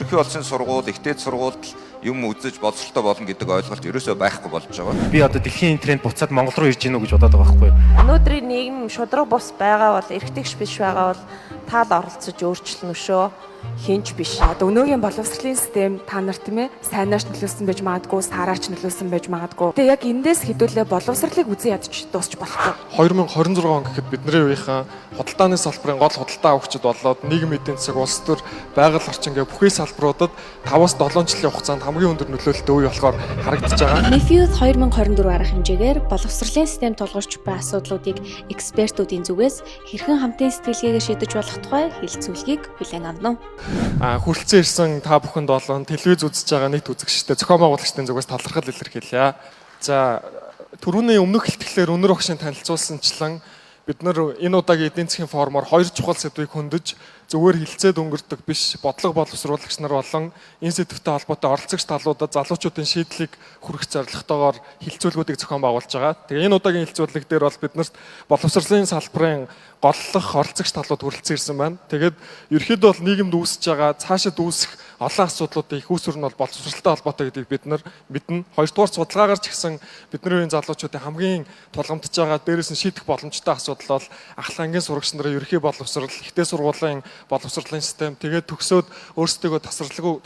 Ерөнхий улсын сургууль, их дээд сургуульд л юм үзэж боловсролтой болно гэдэг ойлголт ерөөсөө байхгүй болж байгаа. Би одоо дэлхийн энэ тренд буцаад Монгол руу ирж гинүү гэж бодоод байгаа байхгүй юу? Өнөөдрийн нийгэм шудраг бус байгаа бол, эргэтгэж биш байгаа бол таал оролцож өөрчилнө өшөө, хинч биш. Одоо өнөөгийн боловсролын систем та нарт, тийм ээ, сайнаарч нөлөөсөн байж магадгүй, саараач нөлөөсөн байж магадгүй. Тэгээ яг эндээс хэдүүлээ боловсролыг үзэн ядч дуусч болохгүй. 2026 он гэхэд бидний үеийнхэн худалдааны салбарын гол худалдаа авагчид болоод нийгэм, эдийн засаг, улс төр, байгаль орчин гэх бүхий салбаруудад 5-7 жилийн хугацаанд хамгийн өндөр нөлөөлөлттэй үе болохоор харагдаж байгаа. Mefuse 2024 арга хэмжээгээр боловсролын систем тулгарч буй асуудлуудыг экспертүүдийн зүгээс хэрхэн хамтын сэтгэлгээгээр шийдэж болох тухай хэлцүүлгийг хүлээн авна. Хүрэлцэн ирсэн та бүхэнд болон телевиз үзэж байгаа нийт үзэгчдэд зохион байгуулагчдын зүгээс талархал илэрхийлье. За, түрүүний өмнөх хэлтгэлээр Өнөр огшин танилцуулсанчлан бид нар энэ удаагийн эдийн засгийн форумоор хоёр чухал сэдвийг хөндөж, зүгээр хилцээд өнгөрдөг биш, бодлого боловсруулагч нар болон энэ сэдвтэй холбоотой оролцогч талуудад залуучуудын шийдлийг хүргэх зорилготойгоор хилцүүлгүүдийг зохион байгуулж байгаа. Тэгээ энэ удаагийн хилцүүлэг дээр бол бид нарт боловсролын салбарын голлох оролцогч талууд хүрэлцэн ирсэн байна. Тэгээд ерөнхийдөө бол нийгэмд үүсэж байгаа, цаашид үүсэх олон асуудлуудын их үүсвэр нь бол боловсролтой холбоотой гэдгийг бид нар мэднэ. Хоёрдугаар, судалгаагаар ч гэсэн бидний үеийн залуучуудын хамгийн тулгамдж байгаа, дээрээс нь шийдэх боломжтой асуудал бол ахлах ангийн сурагч нарын ерөнхий боловсрол, их дээд сургуулийн боловсролын систем, тэгээд төгсөөд өөрсдийгөө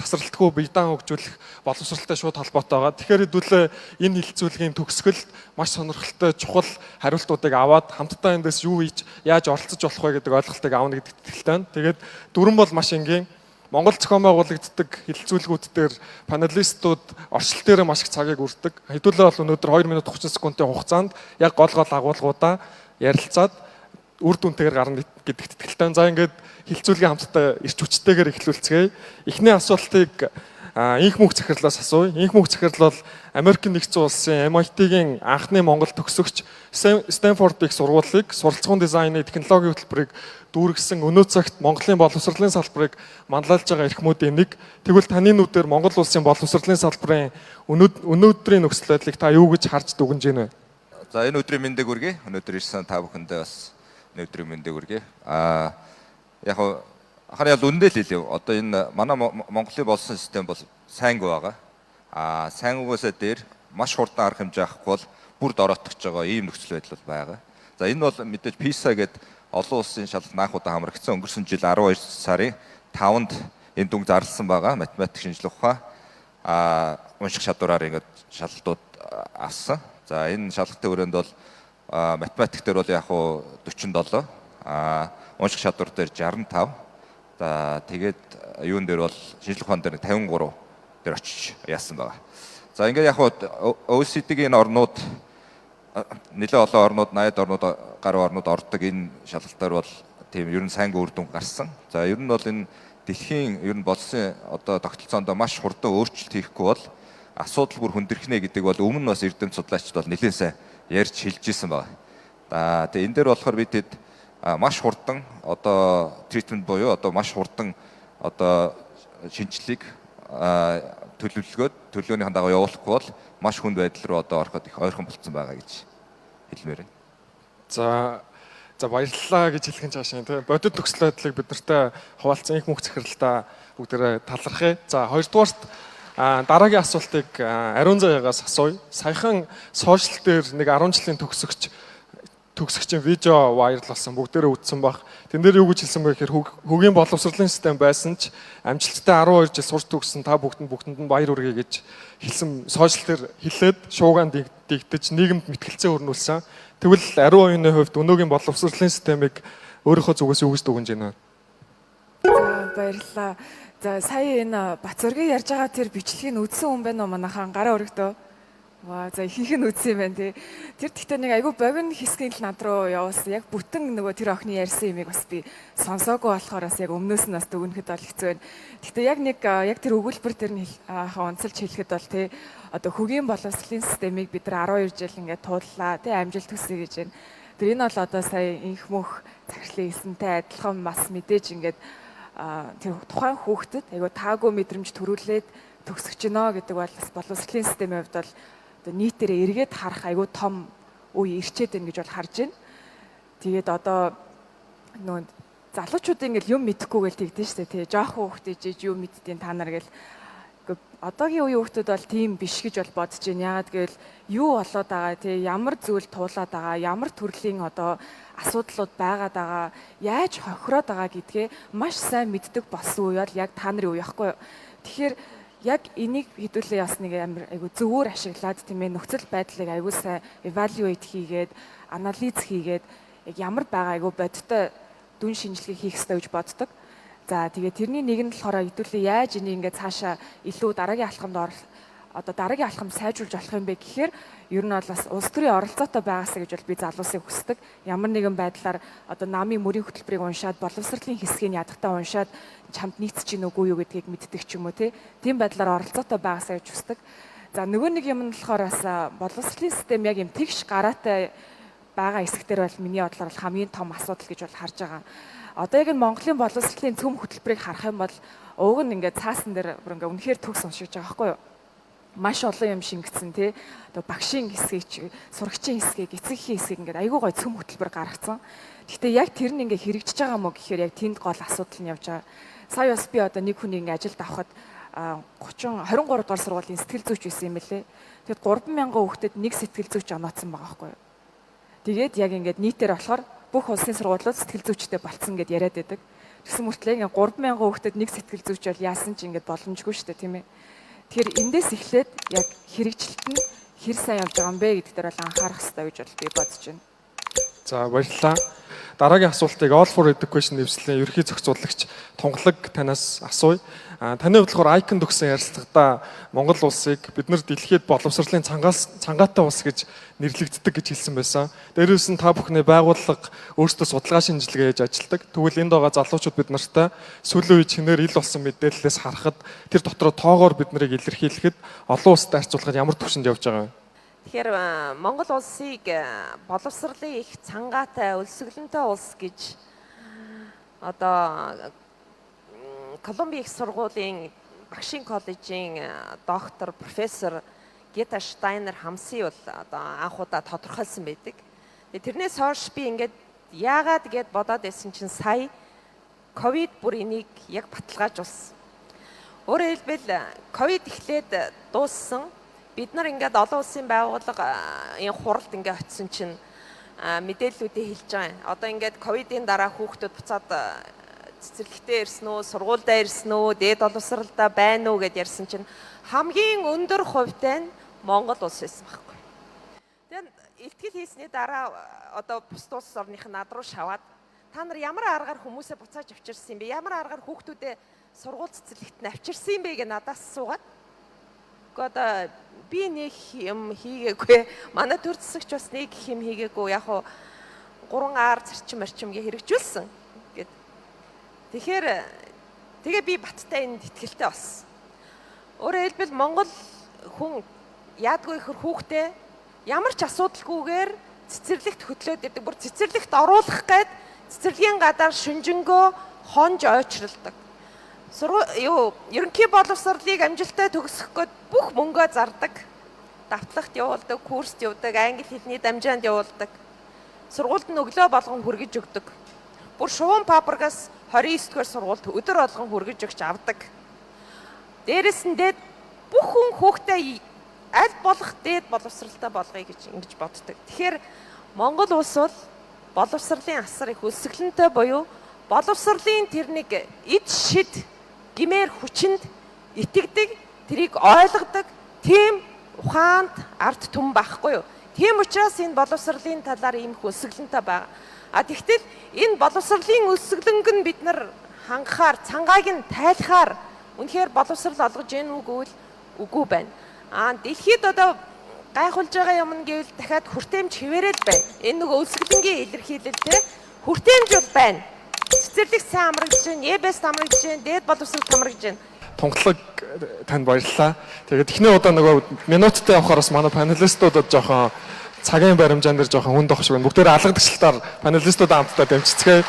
тасралтгүй бие даан хөгжүүлэх боловсролтой шууд холбоотой байгаа. Тэгэхээр хэдүүлээ энэ хэлцүүлгийн төгсгөлд маш сонирхолтой чухал хариултуудыг аваад хамтдаа эндээс юу хийж, яаж оролцож болох вэ гэдэг ойлголтыг авна гэдэгт итгэлтэй байна. Тэгээд дүрэм бол маш энгийн. Монгол зохион байгуулагддаг хэлэлцүүлгүүд дээр панелистууд орчил дээр маш их цагийг үрдэг. Хэдүүлээ бол өнөөдөр 2 минут 30 секундын хугацаанд яг гол гол агуулгуудаа ярилцаад үр дүнтэйгээр гарна гэдэгт итгэлтэй байна. За, ингээд хэлэлцүүлгийн хамтдаа эрч хүчтэйгээр эхлүүлцгээе. Эхний асуултыг Энх мөнх захирлаас асууя. Энх мөнх захирал бол Америкийн нэгдсэн улсын MIT-гийн анхны Монгол төгсөгч, Стэнфорд их сургуулийг суралцахуйн дизайны технологийн хөтөлбөрийг дүүргэсэн, өнөө цагт Монголын боловсролын салбарыг манлайлж байгаа эрхмүүдийн нэг. Тэгвэл таны нүдээр Монгол улсын боловсролын салбарын өнөөдрийн нөхцөл байдлыг та юу гэж харж дүгнэж байна вэ? За, энэ өдрийн мэндийг хүргэе. Өнөөдөр ирсэн та бүхэндээ бас энэ өдрийн мэндийг хүргэе. Яг харин ял үнэндээ л хэлье. Одоо энэ манай Монголын болсон систем бол сайнгүй байгаа. Сайнгүйгээсээ дээр маш хурдан арга хэмжээ авахгүй бол бүр дороотгож байгаа ийм нөхцөл байдал бол байгаа. За, энэ бол мэдээж PISA гэдэг олон улсын шалгалт анх удаа хамрагдсан, өнгөрсөн жил 12 сарын 5-нд энэ дүнг зарласан байгаа. Математик, шинжлэх ухаан, унших чадвараар ингээд шалгалтууд авсан. За, энэ шалгалтын өрөөнд бол математик дээр бол яг уу 47, унших чадвар дээр 65. За, тэгээд юун дээр бол шинжлэх ухаан дээр 53 дээр очиж яасан байгаа. За, ингээд яг уу OECD-гийн орнууд, нэлээд олон орнууд, 80 орнууд гаруй орнууд ордог энэ шалгалтаар бол тийм ер нь сайнгүй үр дүн гарсан. За, ер нь бол энэ дэлхийн ер нь болсон одоо тогтолцоонд маш хурдан өөрчлөлт хийхгүй бол асуудал бүр хүндэрхнэ гэдэг бол өмнө нь бас эрдэмт судлаачид бол нэлээд сайн ярьж хэлж ирсэн байна. За, тэгээ энэ дээр болохоор бид хэд маш хурдан одоо treatment буюу одоо маш хурдан одоо шинжилгээг төлөвлөгөөд төлөвлөгөөнийхэн дагуу явуулахгүй бол маш хүнд байдал руу одоо ороход их ойрхон болцсон байгаа гэж хэлмээр байна. За, баярлалаа гэж хэлэх нь цаашаа, тийм, бодит нөхцөл байдлыг бид нартай хуваалцсан Энх мөнх захиралдаа бүгдээрээ талархъя. За, хоёрдугаарт дараагийн асуултыг Ариун заяагаас асууя. Саяхан social дээр нэг 10 жилийн төгсөгчийн видео viral болсон, бүгдээрээ үзсэн байх. Тэн дээр юу гэж хэлсэн бэ гэхээр хөгийн боловсролын систем байсан ч амжилттай 12 жил сурч төгссөн та бүгдэнд нь баяр хүргэе гэж хэлсэн, social дээр хэлээд шуугаан дийгдэж нийгэмд мэтгэлцээ өрнүүлсэн. Тэгвэл ариун оюуны хувьд өнөөгийн боловсролын системийг өөрийнхөө зүгээс юу гэж дүгнэж байна вэ? За, баярлалаа. За, сая энэ Батзөргийн ярьж байгаа тэр бичлэгийг үзсэн хүн байна уу, манайхан, гараа өргөдөө? Ваа, за, ихэнх нь үзсэн юм байна, тий. Тэр гэхдээ нэг айгүй богино хэсгийг л над руу явуулсан. Яг бүтэн нөгөө тэр охины ярьсан юмыг бас би сонсоогүй болохоор бас яг өмнөөс нь бас дүгнэхэд бол хэцүү байна. Гэхдээ яг нэг яг тэр өгүүлбэр дээр нь онцолж хэлэхэд бол, тий, одоо хөгийн боловсролын системийг бид нар 12 жил ингээд тууллаа, тий, амжилт хүсье гэж байна. Тэр энэ бол одоо сая Энх мөнх захирлын хэлсэнтэй адилхан бас мэдээж ингээд тэр тухайн хүүхдэд айгүй таагүй мэдрэмж төрүүлээд төгсөж гинэ гэдэг бол бас боловсролын системийн хувьд бол одоо нийтээрээ эргээд харах айгүй том үе ирчээд байна гэж бол харж байна. Тэгээд одоо нөгөө Залуучууд ингээл юм мэдэхгүй гэл тэгдэж штэ тий. Жохон хүүхдээ жиж юу мэддیں та нар гэл. Одоогийн үеийн хүүхдүүд бол тийм биш гэж бол бодож байна. Яагаад гэвэл юу болоод байгаа тий, ямар зүйл туулаад байгаа, ямар төрлийн одоо асуудлууд байгаад байгаа, яаж хохироод байгаа гэдгээ маш сайн мэддэг болсон үе бол яг та нарын үе байхгүй юу. Тэгэхээр яг энийг хэдүүлээ бас нэг амар айгу зөвөр ашиглаад, тийм ээ, нөхцөл байдлыг айгу сайн evaluate хийгээд, анализ хийгээд, яг ямар байгаа айгу бодиттой дүн шинжилгээ хийх ёстой гэж боддог. За, тэгээ тэрний нэг нь болохоор хэдүүлээ яаж энийг ингээд цаашаа илүү дараагийн алхамд ор одоо дараагийн алхам сайжруулж болох юм бэ гэхээр ер нь бол бас улс төрийн оролцоотой байгаасаа гэж бол би залуусыг хүсдэг. Ямар нэгэн байдлаар одоо намын мөрийн хөтөлбөрийг уншаад, боловсролын хэсгийг ядахтаа уншаад, чамд нийцэж гин үгүй юу гэдгийг мэддэг ч юм уу, тийм байдлаар оролцоотой байгаасаа гэж хүсдэг. За, нөгөө нэг юм нь болохоор бас боловсролын систем яг юм тэгш гараатай байгаа хэсэгтэр бол миний бодлоор бол хамгийн том асуудал гэж бол харж байгаа. Одоо яг энэ Монголын боловсролын цөм хөтөлбөрийг харах юм бол уг нь ингээд цаасан дээр бүр ингээд үнэхээр төгс уншиж байгаа байхгүй юу? Маш олон юм шингэсэн, тий. Одоо багшийн хэсгийг, сурагчийн хэсгийг, эцэг эхийн хэсгийг ингээд айгүй гой цөм хөтөлбөр гаргацсан. Гэхдээ яг тэр нь ингээд хэрэгжиж байгаа мó гэхээр яг тэнд гол асуудал нь явж байгаа. Сая бас би одоо нэг хүний ингээд ажилд авахад 30 23 дугаар сургуулийн сэтгэл зүйч байсан юм лээ. Тэгэд 3000 хүүхдэд нэг сэтгэл зүйч онооцсон байгаа байхгүй юу? Тэгээд яг ингээд нийтээр болохоор бүх улсын сургуулиуд сэтгэл зүйчтэй болцсон гэд яриад байдаг. Тэгсэн мөртлөө ингээд 3000 хүүхдэд нэг сэтгэл зүйч бол яасан ч ингээд боломжгүй шүү дээ, тийм ээ. Тэгэхээр эндээс эхлээд яг хэрэгжилт нь хэр сайн явж байгаа юм бэ гэдэг дээр бол анхаарах хэрэгтэй гэж бол би бодож байна. За, баярлалаа. Дараагийн асуултыг All for Education нэвслийн ерөнхий зохицуулагч Тунгалаг танаас асууя. А таны хувьд болохоор Icon төгсөн ярилцлагадаа Монгол улсыг бид нар дэлхийд боловсролын цангаас цангаатай улс гэж нэрлэгддэг гэж хэлсэн байсан. Дээрээс нь та бүхний байгууллага өөрсдөө судалгаа шинжилгээ хийж ажилладаг. Тэгвэл энд байгаа залуучууд бид нартай сүүлийн үе чинээр ил болсон мэдээллээс харахад тэр дотроо тоогоор бид нарыг илэрхийлэхэд олон улстай харьцуулахад ямар түвшинд явж байгаа вэ? Тэгэхээр Монгол улсыг боловсролын их цангаатай, өлсгөлөнтэй улс гэж одоо Колумбийн их сургуулийн багшийн коллежийн доктор, профессор Гета Штайнер Хамси бол одоо анх удаа тодорхойлсон байдаг. Тэгээ тэрнээс хойш би ингээд яагаад гэд бодоод байсан чинь сая ковид бүр энийг яг баталгаажуулсан. Өөрөөр хэлбэл, ковид эхлээд дууссан. Бид нар ингээд олон улсын байгууллага энэ хуралд ингээд очисон чинь мэдээллүүдээ хэлж байгаа юм. Одоо ингээд ковидын дараа хүүхдүүд буцаад цэцэрлэгтээ ирсэн үү, сургуульдаа ирсэн үү, дээд боловсралдаа байна уу гэд ярьсан чинь хамгийн өндөр хувьтай нь Монгол улс байсан байхгүй. Тэгээд илтгэл хийсний дараа одоо бусд улс орных нь над руу шаваад, та нар ямар аргаар хүмүүсээ буцааж авчирсан юм бэ? Ямар аргаар хүүхдүүдээ сургууль цэцэрлэгт нь авчирсан юм бэ гэж надаас асуугаад. Гэхдээ одоо би нэг юм хийгээгүй. Манай төр засагч бас нэг юм хийгээгүй. Яг хуу 3 R зарчим марчимгээ хэрэгжүүлсэн гэд. Тэгэхээр тэгээ би баттай энд итгэлтэй болсон. Өөрөөр хэлбэл, Монгол хүн яадгүй ихэр хүүхдээ ямар ч асуудалгүйгээр цэцэрлэгт хөтлөөд ирдэг. Бүр цэцэрлэгт оруулах гээд цэцэрлэгийн гадаар шүнжэнгөө хонж ойчралдаг. Сургу юу ерөнхий боловсролыг амжилттай төгсөх гээд бүх мөнгөө зардаг. Давтлагт явуулдаг, курст явдаг, англи хэлний дамжаанд явуулдаг. Сургуульд нь өглөө болгон хүргэж өгдөг. Бүр шувуун папрагаас 29 дугаар сургуульд өдөр болгон хүргэж өгч авдаг. Дээрэс нь дээд бүх хүн хүүхдээ аль болох дээд боловсралтай болгоё гэж ингэж боддог. Тэгэхээр Монгол улс бол боловсролын асар их өлсгөлөнтэй буюу боловсролын тэр нэг эд шид гимээр хүчинд итгэдэг, тэрийг ойлгодог тийм ухаанд ард түмэн байхгүй юу? Тийм учраас энэ боловсролын талаар ийм их өлсгөлөнтэй байгаа. А тэгтэл энэ боловсролын өлсгөлөнг нь бид нар хангахаар, цангааг нь тайлахаар үнэхээр боловсрол олгож гин үү гэвэл үгүй байна. А дэлхийд одоо гайхуулж байгаа юм нь гэвэл дахиад хүртээмж хэвээрэл байна. Энэ нөгөө өлсгөлөнгийн илэрхийлэл, те, хүртээмж бол байна. Цэцэрлэг сайн амрагдж байна, ЕБС амрагдж байна, дээд боловсрол амрагдж байна. Тунгалаг, танд баярлалаа. Тэгээд эхний удаа нөгөө минуттай явахаар бас манай панелистуудад жоохон цагийн баримжаан дээр жоохон хүнд ах шиг байна. Бүгдээр алгадагчлалтаар панелистуудаа хамтдаа дамжицгээе.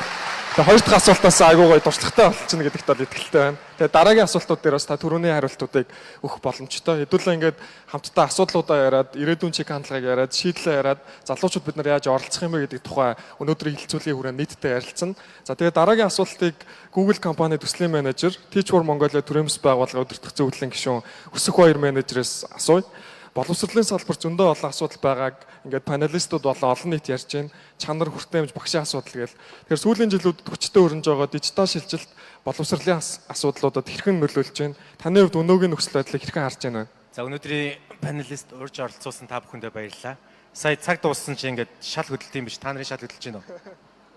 Тэгээ хоёр дахь асуултаас айгүй гоё туршлагатай болчихно гэдэгт бол итгэлтэй байна. Тэгээ дараагийн асуултууд дээр бас та түрүүний хариултуудыг өгөх боломжтой. Хэдүүлээ ингээд хамтдаа асуудлуудаа яриад, ирээдүйн чиг хандлагыг яриад, шийдлээ яриад, залуучууд бид нар яаж оролцох юм бэ гэдэг тухай өнөөдрийн хэлэлцүүлгийн хүрээнд нийтдээ ярилцсан. За тэгээ дараагийн асуултыг Google компани төслийн менежер, Teach for Mongolia төрийн бас байгууллагын удирдах зөвлөлийн гишүүн Өсөх Баяр менежерээс асууя. Боловсролын салбар зөндөө олон асуудал байгааг ингээд панелистууд болон олон нийт ярьж байна. Чанар, хүртээмж, багшийн асуудал гээл. Тэгэхээр сүүлийн жилүүдэд хүчтэй өрнөж байгаа дижитал шилжилт боловсролын асуудлуудад хэрхэн нөлөөлж байна? Таны хувьд өнөөгийн нөхцөл байдлыг хэрхэн харж байна вэ? За, өнөөдрийн панелист урьж оролцуулсан та бүхэндээ баярлалаа. Сая цаг дууссан чинь ингээд шал хөдөлт юм биш. Та нарын шал хөдөлж байна уу?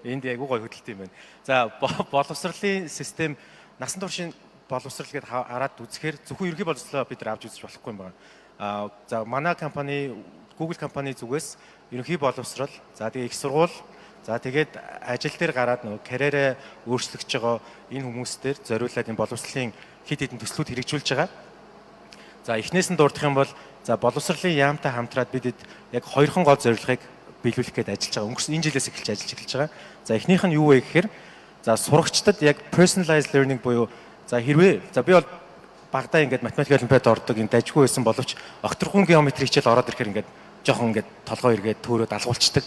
Энд айгүй гоё хөдөлт юм байна. За, боловсролын систем, насан туршийн боловсрол гэдээ хараад үзэхээр зөвхөн ерөнхий боловсролоо бид нар авч үзэж болохгүй юм байна. А за, манай компани, Google компани зүгээс ерөнхий боловсрол, за тэгээ их сургууль, за тэгээд ажил дээр гараад нөгөө карьерээ өөрчлөгдөж байгаа энэ хүмүүстээр зориулаад энэ боловсролын хэд хэдэн төслүүд хэрэгжүүлж байгаа. За, эхнээс нь дурдах юм бол, за, боловсролын яамтай хамтраад бид яг хоёрхан гол зорилгыг биелүүлэх гээд ажиллаж байгаа. Өнгөрсөн энэ жилээс эхэлж ажиллаж эхэлж байгаа. За, эхнийх нь юу вэ гэхээр, за, сурагчдад яг personalized learning буюу, за, хэрвээ, за, би бол багадаа ингээд математик олимпиад ордог энэ дажгүй байсан боловч огторгуйн геометри хичээл ороод ирэхээр ингээд жоохон ингээд толгой эргээд төөрөөд алгуулцдаг.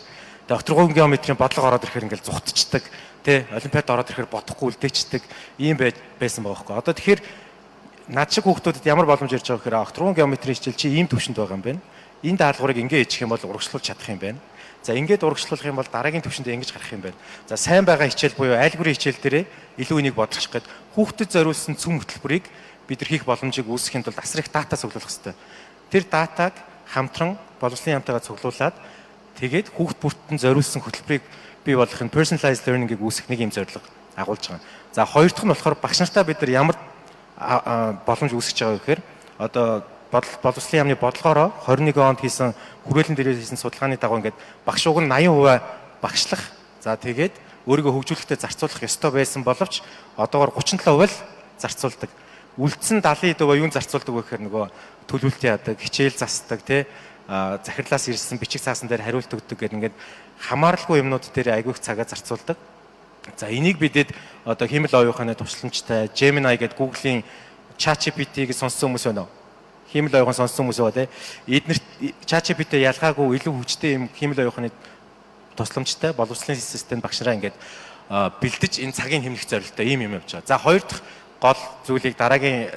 Тэгээ огторгуйн геометрийн бодлого ороод ирэхээр ингээд зугтчихдаг. Тэ, олимпиад ороод ирэхээр бодохгүй үлдээчдэг. Ийм байсан байгаа байхгүй. Одоо тэгэхээр над шиг хүүхдүүдэд ямар боломж ирж байгаа гэхээр огторгуйн геометрийн хичээл чи ийм төвшөнд байгаа юм байна. Энэ даалгаврыг ингээ хийчих юм бол урагшлуулж чадах юм байна. За, ингээд урагшлуулах юм бол дараагийн төвшөнд ингэж гарах юм байна. За, сайн байгаа хичээл буюу айлгүрийн хичээл дээрээ илүү энийг бодчих гээд хүүхдэд зориулсан цөм хөтөлбөрийг бид нар хийх боломжийг үүсгэхийн тулд асар их дата цуглуулах хэрэгтэй. Тэр датаг хамтран боловсролын яамтайгаа цуглуулад тэгээд хүүхд бүртэн зориулсан хөтөлбөрийг бий болгох нь personalized learning-ийг үүсгэх нэг юм зорилго агуулж байгаа. За, хоёр дахь нь болохоор багш нартаа бид нар ямар боломж үүсгэж байгаа вэ гэхээр одоо боловсролын яамны бодлогоороо 21 онд хийсэн хүрээлэн дээр хийсэн судалгааны дагуу ингээд багш уг нь 80% багшлах. За, тэгээд өөрийгөө хөгжүүлэхдээ зарцуулах ёстой байсан боловч одоогор 37% л зарцуулдаг. Үлдсэн 70% юун зарцуулдаг вэ гэхээр нөгөө төлөвлөлт яадаг, хичээл засдаг, тий, захирлаас ирсэн бичиг цаасан дээр хариулт өгдөг гэдэг ингээд хамааралгүй юмнууд дээр айгүй их цагаа зарцуулдаг. За, энийг бидэд одоо хиймэл оюун ухааны тусламжтай Gemini гэдэг Google-ийн ChatGPT-г сонссон хүмүүс байна уу? Хиймэл оюун ухаан сонссон хүмүүс байгаа, тий. Эднэрт ChatGPT ялгаагүй илүү хүчтэй юм хиймэл оюун ухааны тусламжтай боловсролын системд багш нараа ингээд бэлдэж энэ цагийг хэмнэх зорилготой ийм юм явж байгаа. За, хоёр дахь гол зүйлийг дараагийн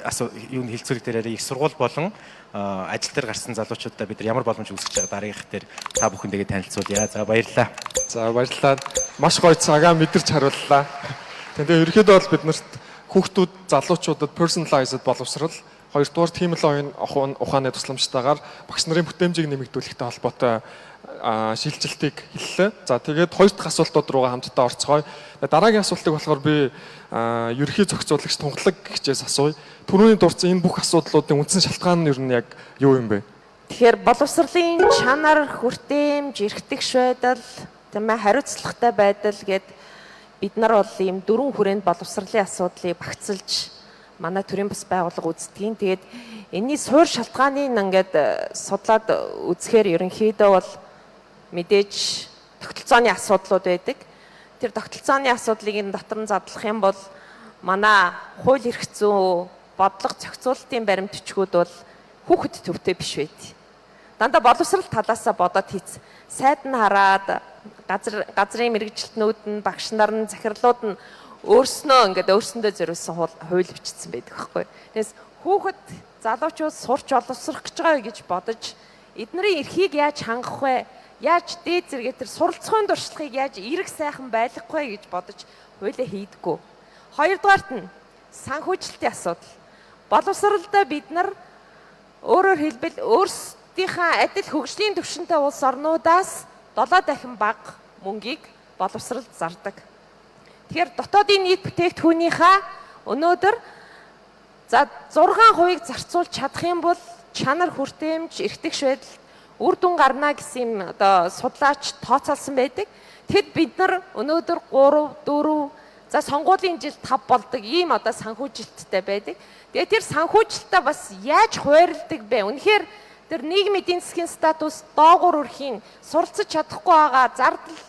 юунд хэлэлцүүлэг дээр их сургууль болон ажил дээр гарсан залуучуудаа бид нар ямар боломж үүсгэж байгаа дараагийнх дээр та бүхэндээ танилцуулъя. За, баярлалаа. За, баярлалаа. Маш гоё цагаа мэдэрч хариуллаа. Тэгээ ерөнхийдөө бол бид нарт хүүхдүүд, залуучуудад personalized боловсрал, хоёрдугаар хиймэл оюун ухааны тусламжтайгаар багш нарын бүтээмжийг нэмэгдүүлэхтэй холбоотой шилжилтийг хэллээ. За, тэгээд хоёр дахь асуултууд руугаа хамтдаа орцгоё. Дараагийн асуултыг болохоор би ерөнхий зохицуулагч Тунгалаг гэгчээс асууя. Түрүүний дурдсан энэ бүх асуудлуудын үндсэн шалтгаан нь ер нь яг юу юм бэ? Тэгэхээр боловсролын чанар, хүртээмж, эрх тэгш байдал, тийм ээ, хариуцлагатай байдал гэд бид нар бол ийм дөрвөн хүрээнд боловсролын асуудлыг багцлж манай төрийн бас байгууллага үздэг. Тэгээд энэний суурь шалтгааныг ингээд судлаад үзэхээр ерөнхийдөө бол мэдээж тогтолцооны асуудлууд байдаг. Тэр тогтолцооны асуудлыг энэ дотор нь задлах юм бол манай хууль эрх зүйн, бодлого зохицуулалтын баримт бичгүүд бол хүүхэд төвтэй биш байд. Дандаа боловсрал талаасаа бодоод хийц. Сайд нь хараад газрын мэргэжилтнүүд нь, багш нар нь, захирлууд нь өөрснөө ингээд өөрсөндөө зориулсан хууль бичсэн байдаг байхгүй. Тэгээс хүүхэд залуучууд сурч боловсрох гэж байгаа гэж бодож эднэрийн эрхийг яаж хангах вэ? Яаж дээд зэрэгээ тэр суралцахын туршлагыг яаж эерэг сайхан байлгах вэ гэж бодож хуулиа хийдэггүй. Хоёрдугаарт нь санхүүжилтийн асуудал. Боловсролдоо бид нар өөрөөр хэлбэл өөрсдийнхээ адил хөгжлийн түвшинтэй улс орнуудаас 7 дахин бага мөнгийг боловсролд зардаг. Тэгэхээр дотоодын нийт бүтээгдэхүүнийхээ өнөөдөр за 6%-ыг зарцуулж чадах юм бол чанар, хүртээмж, эрх тэгш байдал үр дүн гарна гэсэн юм одоо судлаач тооцоолсон байдаг. Тэгэд бид нар өнөөдөр 3, 4, за сонгуулийн жил 5 болдог ийм одоо санхүүжилттэй байдаг. Тэгээд тэр санхүүжилтээ бас яаж хуваарлдаг бэ? Үнэхээр тэр нийгмийн эдийн засгийн статус доогуур өрхийн суралцаж чадахгүй байгаа зардал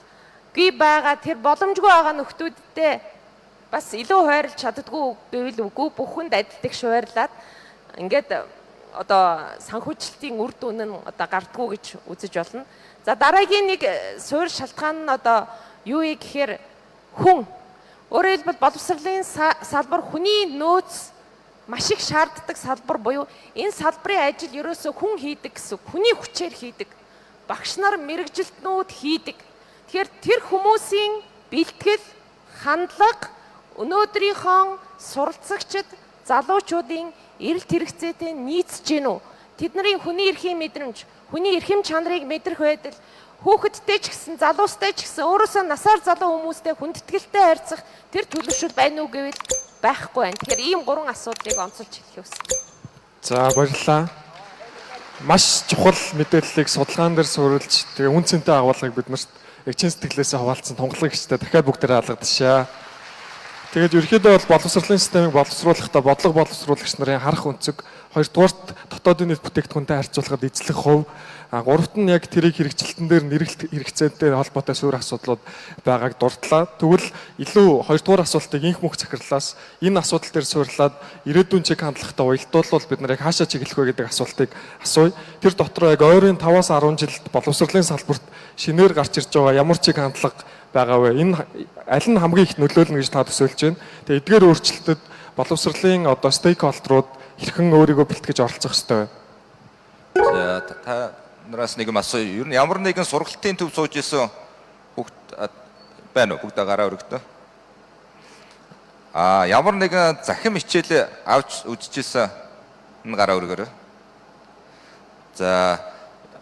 гүй байгаа тэр боломжгүй байгаа нөхдүүдтэй бас илүү хойрлж чаддгүй гэвэл үгүй, бүхэнд адил тэгш хуваарлаад ингээд одоо санхүүжилтийн үр дүн нь одоо гардггүй гэж үзэж болно. За, дараагийн нэг суурь шалтгаан нь одоо юу вэ гэхээр хүн. Өөрөөр хэлбэл, боловсролын салбар хүний нөөц маш их шаарддаг салбар буюу энэ салбарын ажил ерөөсөө хүн хийдэг гэсэн, хүний хүчээр хийдэг. Багш нар, мэргэжилтнүүд хийдэг. Тэгэхээр тэр хүмүүсийн бэлтгэл, хандлага өнөөдрийнхөө суралцагчид, залуучуудын эрэлт хэрэгцээтэй нийцэж гин үү? Тэдний хүний эрхийн мэдрэмж, хүний эрхэм чанарыг мэдрэх байдал, хүүхэдтэй ч гэсэн, залуустай ч гэсэн, өөрөөсөө насаар залуу хүмүүстэй хүндэтгэлтэй харьцах тэр төлөвшөл байна уу гэвэл байхгүй байна. Тэгэхээр ийм гурван асуудлыг онцолж хэлэх хүсэж. За, баярлалаа. Маш чухал мэдээллийг судалгаан дээр суурилж, тэгээ үнэ цэнтэй агуулгыг биднэрт яг чин сэтгэлээсээ хуваалцсан тунгалаг эгчтэй дахиад бүгдээрээ алгадшаа. Тэгээд ерөнхийдөө бол боловсролын системийг боловсруулахдаа бодлого боловсруулагч нарын харах өнцөг, хоёрдугаарт дотоодын нийт бүтээгдэхүүнтэй харьцуулахад эзлэх хувь, гуравт нь яг тэрийг хэрэгжилтэн дээр нэрэлт хэрэгцээтэй холбоотой суурь асуудлууд байгааг дурдлаа. Тэгвэл илүү хоёрдугаар асуултыг инх мөнх захирлаас энэ асуудал дээр суурлаад ирээдүйн чиг хандлагатай уялдуулбал бид нар яг хаашаа чиглэх вэ гэдэг асуултыг асууя. Тэр дотроо яг ойрын 5-аас 10 жилд боловсролын салбарт шинээр гарч ирж байгаа ямар чиг хандлага байгаа вэ? Энэ аль нь хамгийн их нөлөөлнө гэж та төсөөлж байна? Тэгээ эдгээр өөрчлөлтөд боловсролын одоо stakeholder ууд хэрхэн өөрийгөө бэлтгэж оролцох ёстой вэ? За, та нараас нэг юм асууя. Ер нь ямар нэгэн сургалтын төв сууж исэн хүүхд байна уу? Бүгд гараа өргөдөө. Ямар нэгэн захим хичээл авч үзчихсэн нь гараа өргөөрэй. За,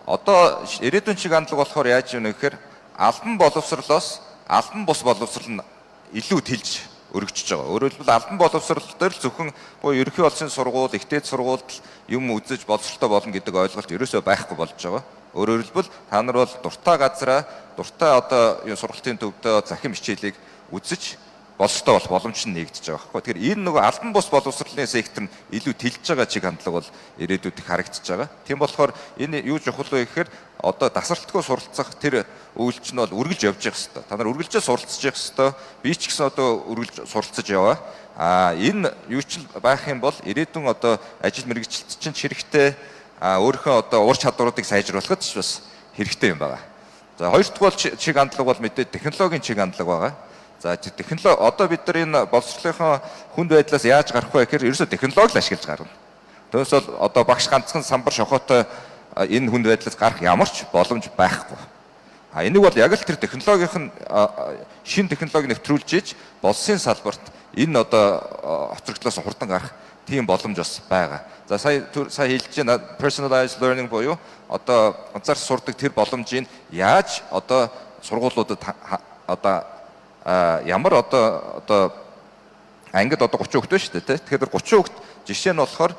одоо ирээдүйн чиг хандлага болохоор яаж юм гэхээр албан боловсрлоос албан бус боловсрол нь илүү тэлж өргөжж байгаа. Өөрөөр хэлбэл, албан боловсрол дээр л зөвхөн буюу ерөнхий улсын сургууль, их дээд сургуульд л юм үзэж боловсролтой болно гэдэг ойлголт ерөөсөө байхгүй болж байгаа. Өөрөөр хэлбэл, та нар бол дуртай газараа, дуртай одоо юу сургалтын төвдөө захим хичээлийг үзэж боловсролтой болох боломж нь нэгдэж байгаа байхгүй. Тэгэхээр энэ нөгөө албан бус боловсролын сектор нь илүү тэлж байгаа чиг хандлага бол ирээдүйд их харагдаж байгаа. Тийм болохоор энэ юу чухал вэ гэхээр одоо тасралтгүй суралцах тэр үйлч нь бол үргэлж явж явах хэвээр. Та нар үргэлжээ суралцж явах хэвээр. Би ч гэсэн одоо үргэлж суралцаж яваа. Энэ юу ч байх юм бол ирээдүйн одоо ажил мэргэжилт чинь хэрэгтэй, өөрийнхөө одоо ур чадваруудыг сайжруулахад ч бас хэрэгтэй юм байна. За, хоёр дахь бол чиг хандлага бол мэдээ технологийн чиг хандлага байгаа. За, технологи одоо бид нар энэ боловсролынхоо хүнд байдлаас яаж гарах вэ гэхээр ерөөсөө технологи л ашиглаж гарна. Түүнээс бол одоо багш ганцхан самбар шохоотой энэ хүнд байдлаас гарах ямар ч боломж байхгүй. Энийг бол яг л тэр технологийн шинэ технологи нэвтрүүлж иж болсын салбарт энэ одоо хоцрогдлоос хурдан гарах тийм боломж бас байгаа. За, сая хэлж байна, personalized learning буюу одоо ганцаар сурдаг тэр боломжийг яаж одоо сургуулиудад одоо ямар одоо ангид одоо 30 хүүхэд байна шүү дээ, тий. Тэгэхээр 30 хүүхэд жишээ нь болохоор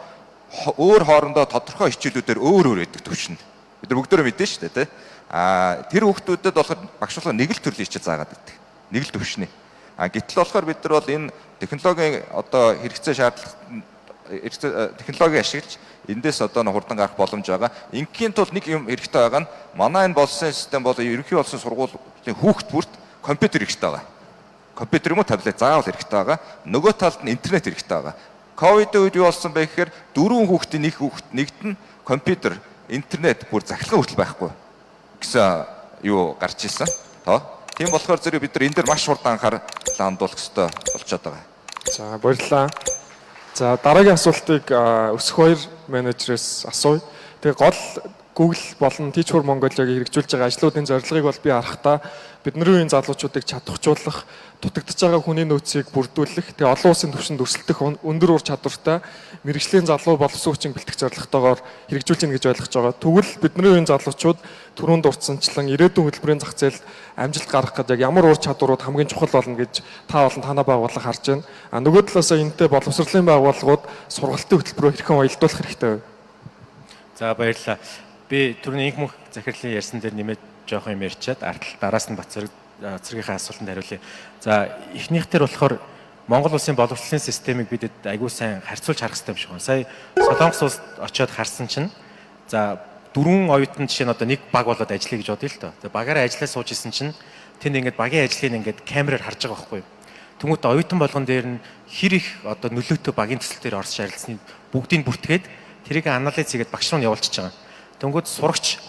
өөр хоорондоо тодорхой хичээлүүдээр өөр өөр байдаг төвшөнд. Бид нар бүгдөө мэднэ шүү дээ, тий. Тэр хүүхдүүдэд болохоор багш болохоор нэг л төрлийн хичээл заагаад байдаг. Нэг л төвшний. Гэтэл болохоор бид нар бол энэ технологийн одоо хэрэгцээ шаардлага хэрэгцээ технологи ашиглаж эндээс одоо хурдан гарах боломж байгаа. Ингийн тулд нэг юм хэрэгтэй байгаа нь манай энэ боловсролын систем бол ерөнхий болсон сургуулийн хүүхд бүрт компьютер хэрэгтэй байгаа. Компьютер юм уу, таблет заавал хэрэгтэй байгаа. Нөгөө талд нь интернет хэрэгтэй байгаа. Ковидын үед юу болсон бэ гэхээр дөрвөн хүүхдийн нэг хүүхд нэгд нь компьютер, интернет бүр захиргаа хүртэл байхгүй гэсэн юу гарч исэн. Тоо. Тийм болохоор зэрэг бид нар энэ дээр маш хурдан анхаарлаа хандуулах ёстой болчиход байгаа. За, баярлалаа. За, дараагийн асуултыг өсөх хоёр менежерээс асууя. Тэгээ гол Google болон Teach for Mongolia-г хэрэгжүүлж байгаа ажлуудын зорилгыг бол би харахтаа бидний үеийн залуучуудыг чадахжуулах, дутагдж байгаа хүний нөөцийг бүрдүүлэх, тэгээ олон улсын түвшинд өрсөлдөх өндөр ур чадвартай мэргэжлийн залуу боловсон хүчин бэлтгэх зорилготойгоор хэрэгжүүлж гин гэж ойлгож байгаа. Тэгвэл бидний үеийн залуучууд түрүүнд дурдсанчлан ирээдүйн хөтөлбөрийн зах зээлд амжилт гаргах гэдэг яг ямар ур чадварууд хамгийн чухал болно гэж та болон танай байгууллага харж байна? Нөгөө талаасаа энэтэй боловсролын байгууллагууд сургалтын хөтөлбөрөөр хэрхэн уялдуулах хэрэгтэй вэ? За, баярлалаа. Би түрүүний инх мөнх захирлын ярьсан дээр нэмээд жоохон юм ярьчаад артал дараас нь Бацэрэг цэргийнхээ асуултанд хариулъя. За, эхнийх дээр болохоор Монгол улсын боловсролын системийг бид айгүй сайн харьцуулж харах хэрэгтэй юм шиг байна. Сая Солонгос улсад очиод харсан чинь, за, дөрвөн оюутан жишээ нь одоо нэг баг болоод ажиллая гэж бодъё л доо. За, багаараа ажиллаа сууж исэн чинь Тэнд ингээд багийн ажлыг ингээд камераар харж байгаа байхгүй юу? Тэнгүүт оюутан болгон дээр нь хэр их одоо нөлөөтэй багийн төсөл дээр орсож харилцсны бүгдийг бүртгээд тэрийг анализ хийгээд багш руу нь явуулчихж байгаа. Тэнгүүт сурагч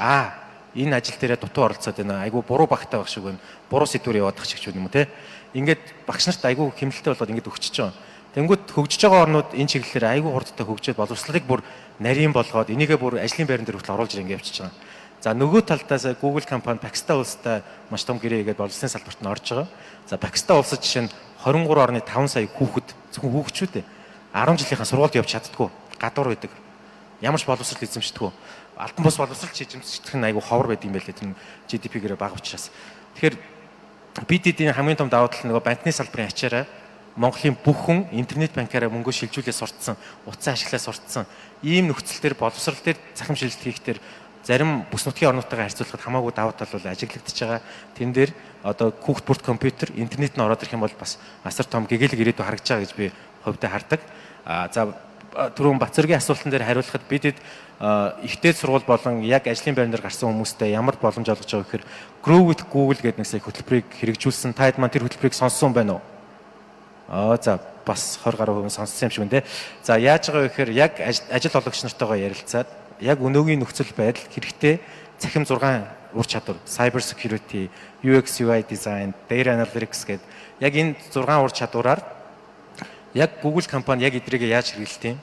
энэ ажил дээрээ дутуу оролцоод байна. Айгу буруу багтай байх шиг байна. Буруу сэдвээр яваад тах шиг юм уу те. Ингээд багш нарт айгу хэмнэлттэй болоод ингээд өгчөж байгаа. Тэнгүүт хөгжиж байгаа орнууд энэ чиглэлээр айгу хурдтай хөгжөөд боловсролыг бүр нарийн болгоод энийгээ бүр ажлын байран дээр хүртэл оруулж ирэн явчихж байгаа. За, нөгөө талдаас Google компани Пакистан улстай маш том гэрээ хийгээд боловсролын салбарт нь орж байгаа. За, Пакистан улсад жишээ нь 23.5 сая хүүхэд, зөвхөн хүүхчүүд 10 жилийнхаа сургуульд явж чаддаггүй. Гадуур байдаг. Ямар ч боловсрол эзэмшдэггүй. Албан бус боловсрол эзэмшдэг нь айгу ховор байдаг юм байлээ. Тэр GDP-гээрээ бага учраас. Тэгэхээр бид эдийн хамгийн том давуу тал нөгөө банкны салбарын ачаараа Монголын бүх хүн интернет банкаараа мөнгө шилжүүлээ сурцсан, утсан ашиглаа сурцсан. Ийм нөхцөл дээр боловсрол дээр цахим шилжилт хийх дээр зарим бүс нутгийн орнуудтайгаа харьцуулахад хамаагүй давуу тал бол ажиглагдчихж байгаа. Тэн дээр одоо хүүхд бүрт компьютер, интернет нь ороод ирэх юм бол бас асар том гэгээлэг ирээдүй харагдаж байгаа гэж би хувьдаа хардаг. А за, түрүүн Батцэргийн асуултан дээр хариулахад бидэд ихтэй сургууль болон яг ажлын байран дээр гарсан хүмүүстэй ямар боломж олгож байгаа гэхээр Grow with Google гэдэг нэг сая хөтөлбөрийг хэрэгжүүлсэн. Та хэд маань тэр хөтөлбөрийг сонссон байна уу? Аа, за, бас 20 гаруй хувь сонссон юм шиг байна те. За, яаж байгаа вэ гэхээр яг ажил олгогч нартайгаа ярилцаад яг өнөөгийн нөхцөл байдал хэрэгтэй цахим 6 ур чадвар, cyber security, UX UI design, data analytics гэдэг яг энэ 6 ур чадвараар яг Google компани яг эдрийг яаж хэрэглэдэг юм.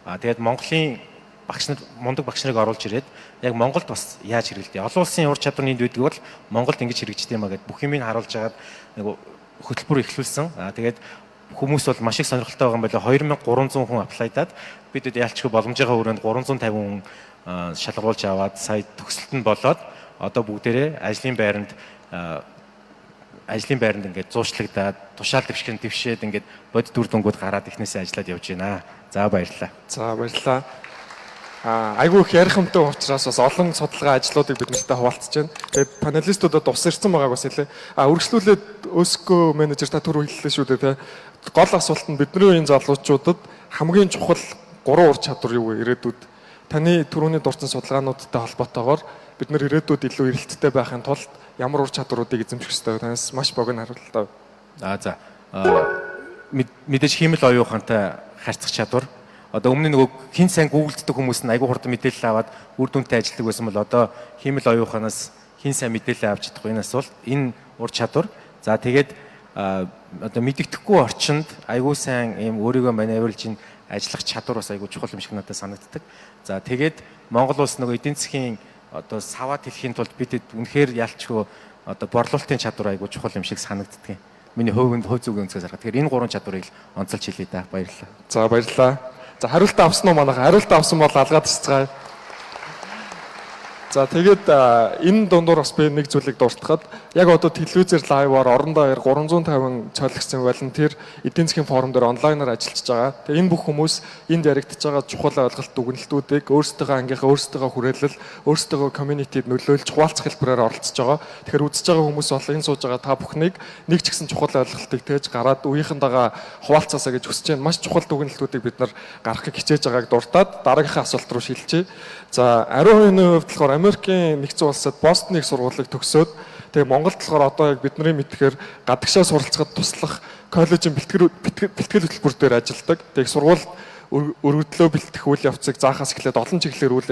А тэгээд Монголын багш нар, мундаг багш нарыг оруулж ирээд яг Монголд бас яаж хэрэглэдэг. Олон улсын ур чадвар энд байдаг бол Монголд ингэж хэрэгждэг юм а гэд бүх юмыг харуулж хагаад нэг хөтөлбөр эхлүүлсэн. А тэгээд хүмүүс бол маш их сонирхолтой байгаа юм байна. 2300 хүн apply даад бид ялчгүй боломжийнхаа өрөөнд 350 хүн шалгаруулж аваад сая төгсөлт нь болоод одоо бүгдээрээ ажлын байранд ингээд зуушлагдаад, тушаал дэвшгэн дэвшээд, ингээд бодит үр дүнгууд гараад эхнээсээ ажиллаад явж байна. За, баярлалаа. За, баярлалаа. Айгүй их ярих юмтай учраас бас олон судалгаа ажлуудыг бид нартай хуваалцаж байна. Тэгээд панелистуудад ус ирсэн байгааг бас хэлээ. Үргэлжлүүлээд өөсгөө менежер, та түрүү хэллээ шүү дээ, те. Гол асуулт нь бидний үеийн залуучуудад хамгийн чухал гурван ур чадвар юу вэ ирээдүйд? Таны түрүүний дурдсан судалгаануудтай холбоотойгоор бид нар ирээдүйд илүү эрэлттэй байхын тулд ямар ур чадваруудыг эзэмших ёстой вэ? Танаас маш богино хариултаа. За. Мэдээж хиймэл оюун ухаантай харьцах чадвар. Одоо өмнө нөгөө хин сайн Google ддэг хүмүүс нь айгүй хурдан мэдээлэл аваад үр дүнтэй ажилладаг байсан бол одоо хиймэл оюун ухаанаас хин сайн мэдээлэл авч чадах энэ асуулт, энэ ур чадвар. За, тэгээд одоо мэдэгдэхгүй орчинд айгүй сайн ийм өөрийгөө маневрлж ин ажиллах чадвар бас айгүй чухал юм шиг надад санагддаг. За, тэгээд Монгол улс нөгөө эдийн засгийн одоо саваа тэлэхийн тулд бидэд үнэхээр ялчгүй одоо борлуулалтын чадвар айгүй чухал юм шиг санагддаг. Миний хувь зүгийн өнцгөөс харахад. Тэгэхээр энэ гурван чадварыг л онцолж хэлье да. Баярлалаа. За, баярлалаа. За, хариултаа авсан уу манайха? Хариултаа авсан бол алгаад тасцгаая. За, тэгээд энэ дундуур бас би нэг зүйлийг дуртахад яг одоо телевизээр live аар орондоо 350 цолигдсан волонтер эдийн засгийн форум дээр онлайнаар ажиллаж байгаа. Тэгээ энэ бүх хүмүүс энд яригдж байгаа чухал ойлголт, дүгнэлтүүдийг өөрсдийнхөө ангийнхаа, өөрсдийнхөө хүрээлэл, өөрсдийнхөө community д нөлөөлж хуваалцах хэлбэрээр оролцож байгаа. Тэгэхээр үзэж байгаа хүмүүс болон энэ сууж байгаа та бүхнийг нэг ч гэсэн чухал ойлголтыг тээж гараад үеийнхэндээ хуваалцаасаа гэж хүсэж байна. Маш чухал дүгнэлтүүдийг бид нар гаргахыг хичээж байгааг дуртаад дараагийнхаа асуулт руу шилжье. За, ариун оюуны хувьд болохоор Америкийн нэгдсэн улсад Бостоныг сургуулийг төгсөөд, тэгээ Монголд болохоор одоо яг бидний мэдхээр гадагшаа суралцахад туслах коллежийн бэлтгэл хөтөлбөр дээр ажилладаг. Тэгээ сургуульд өргөдлөө бэлтгэх үйл явцыг заахаас эхлээд олон чиглэлээр үйл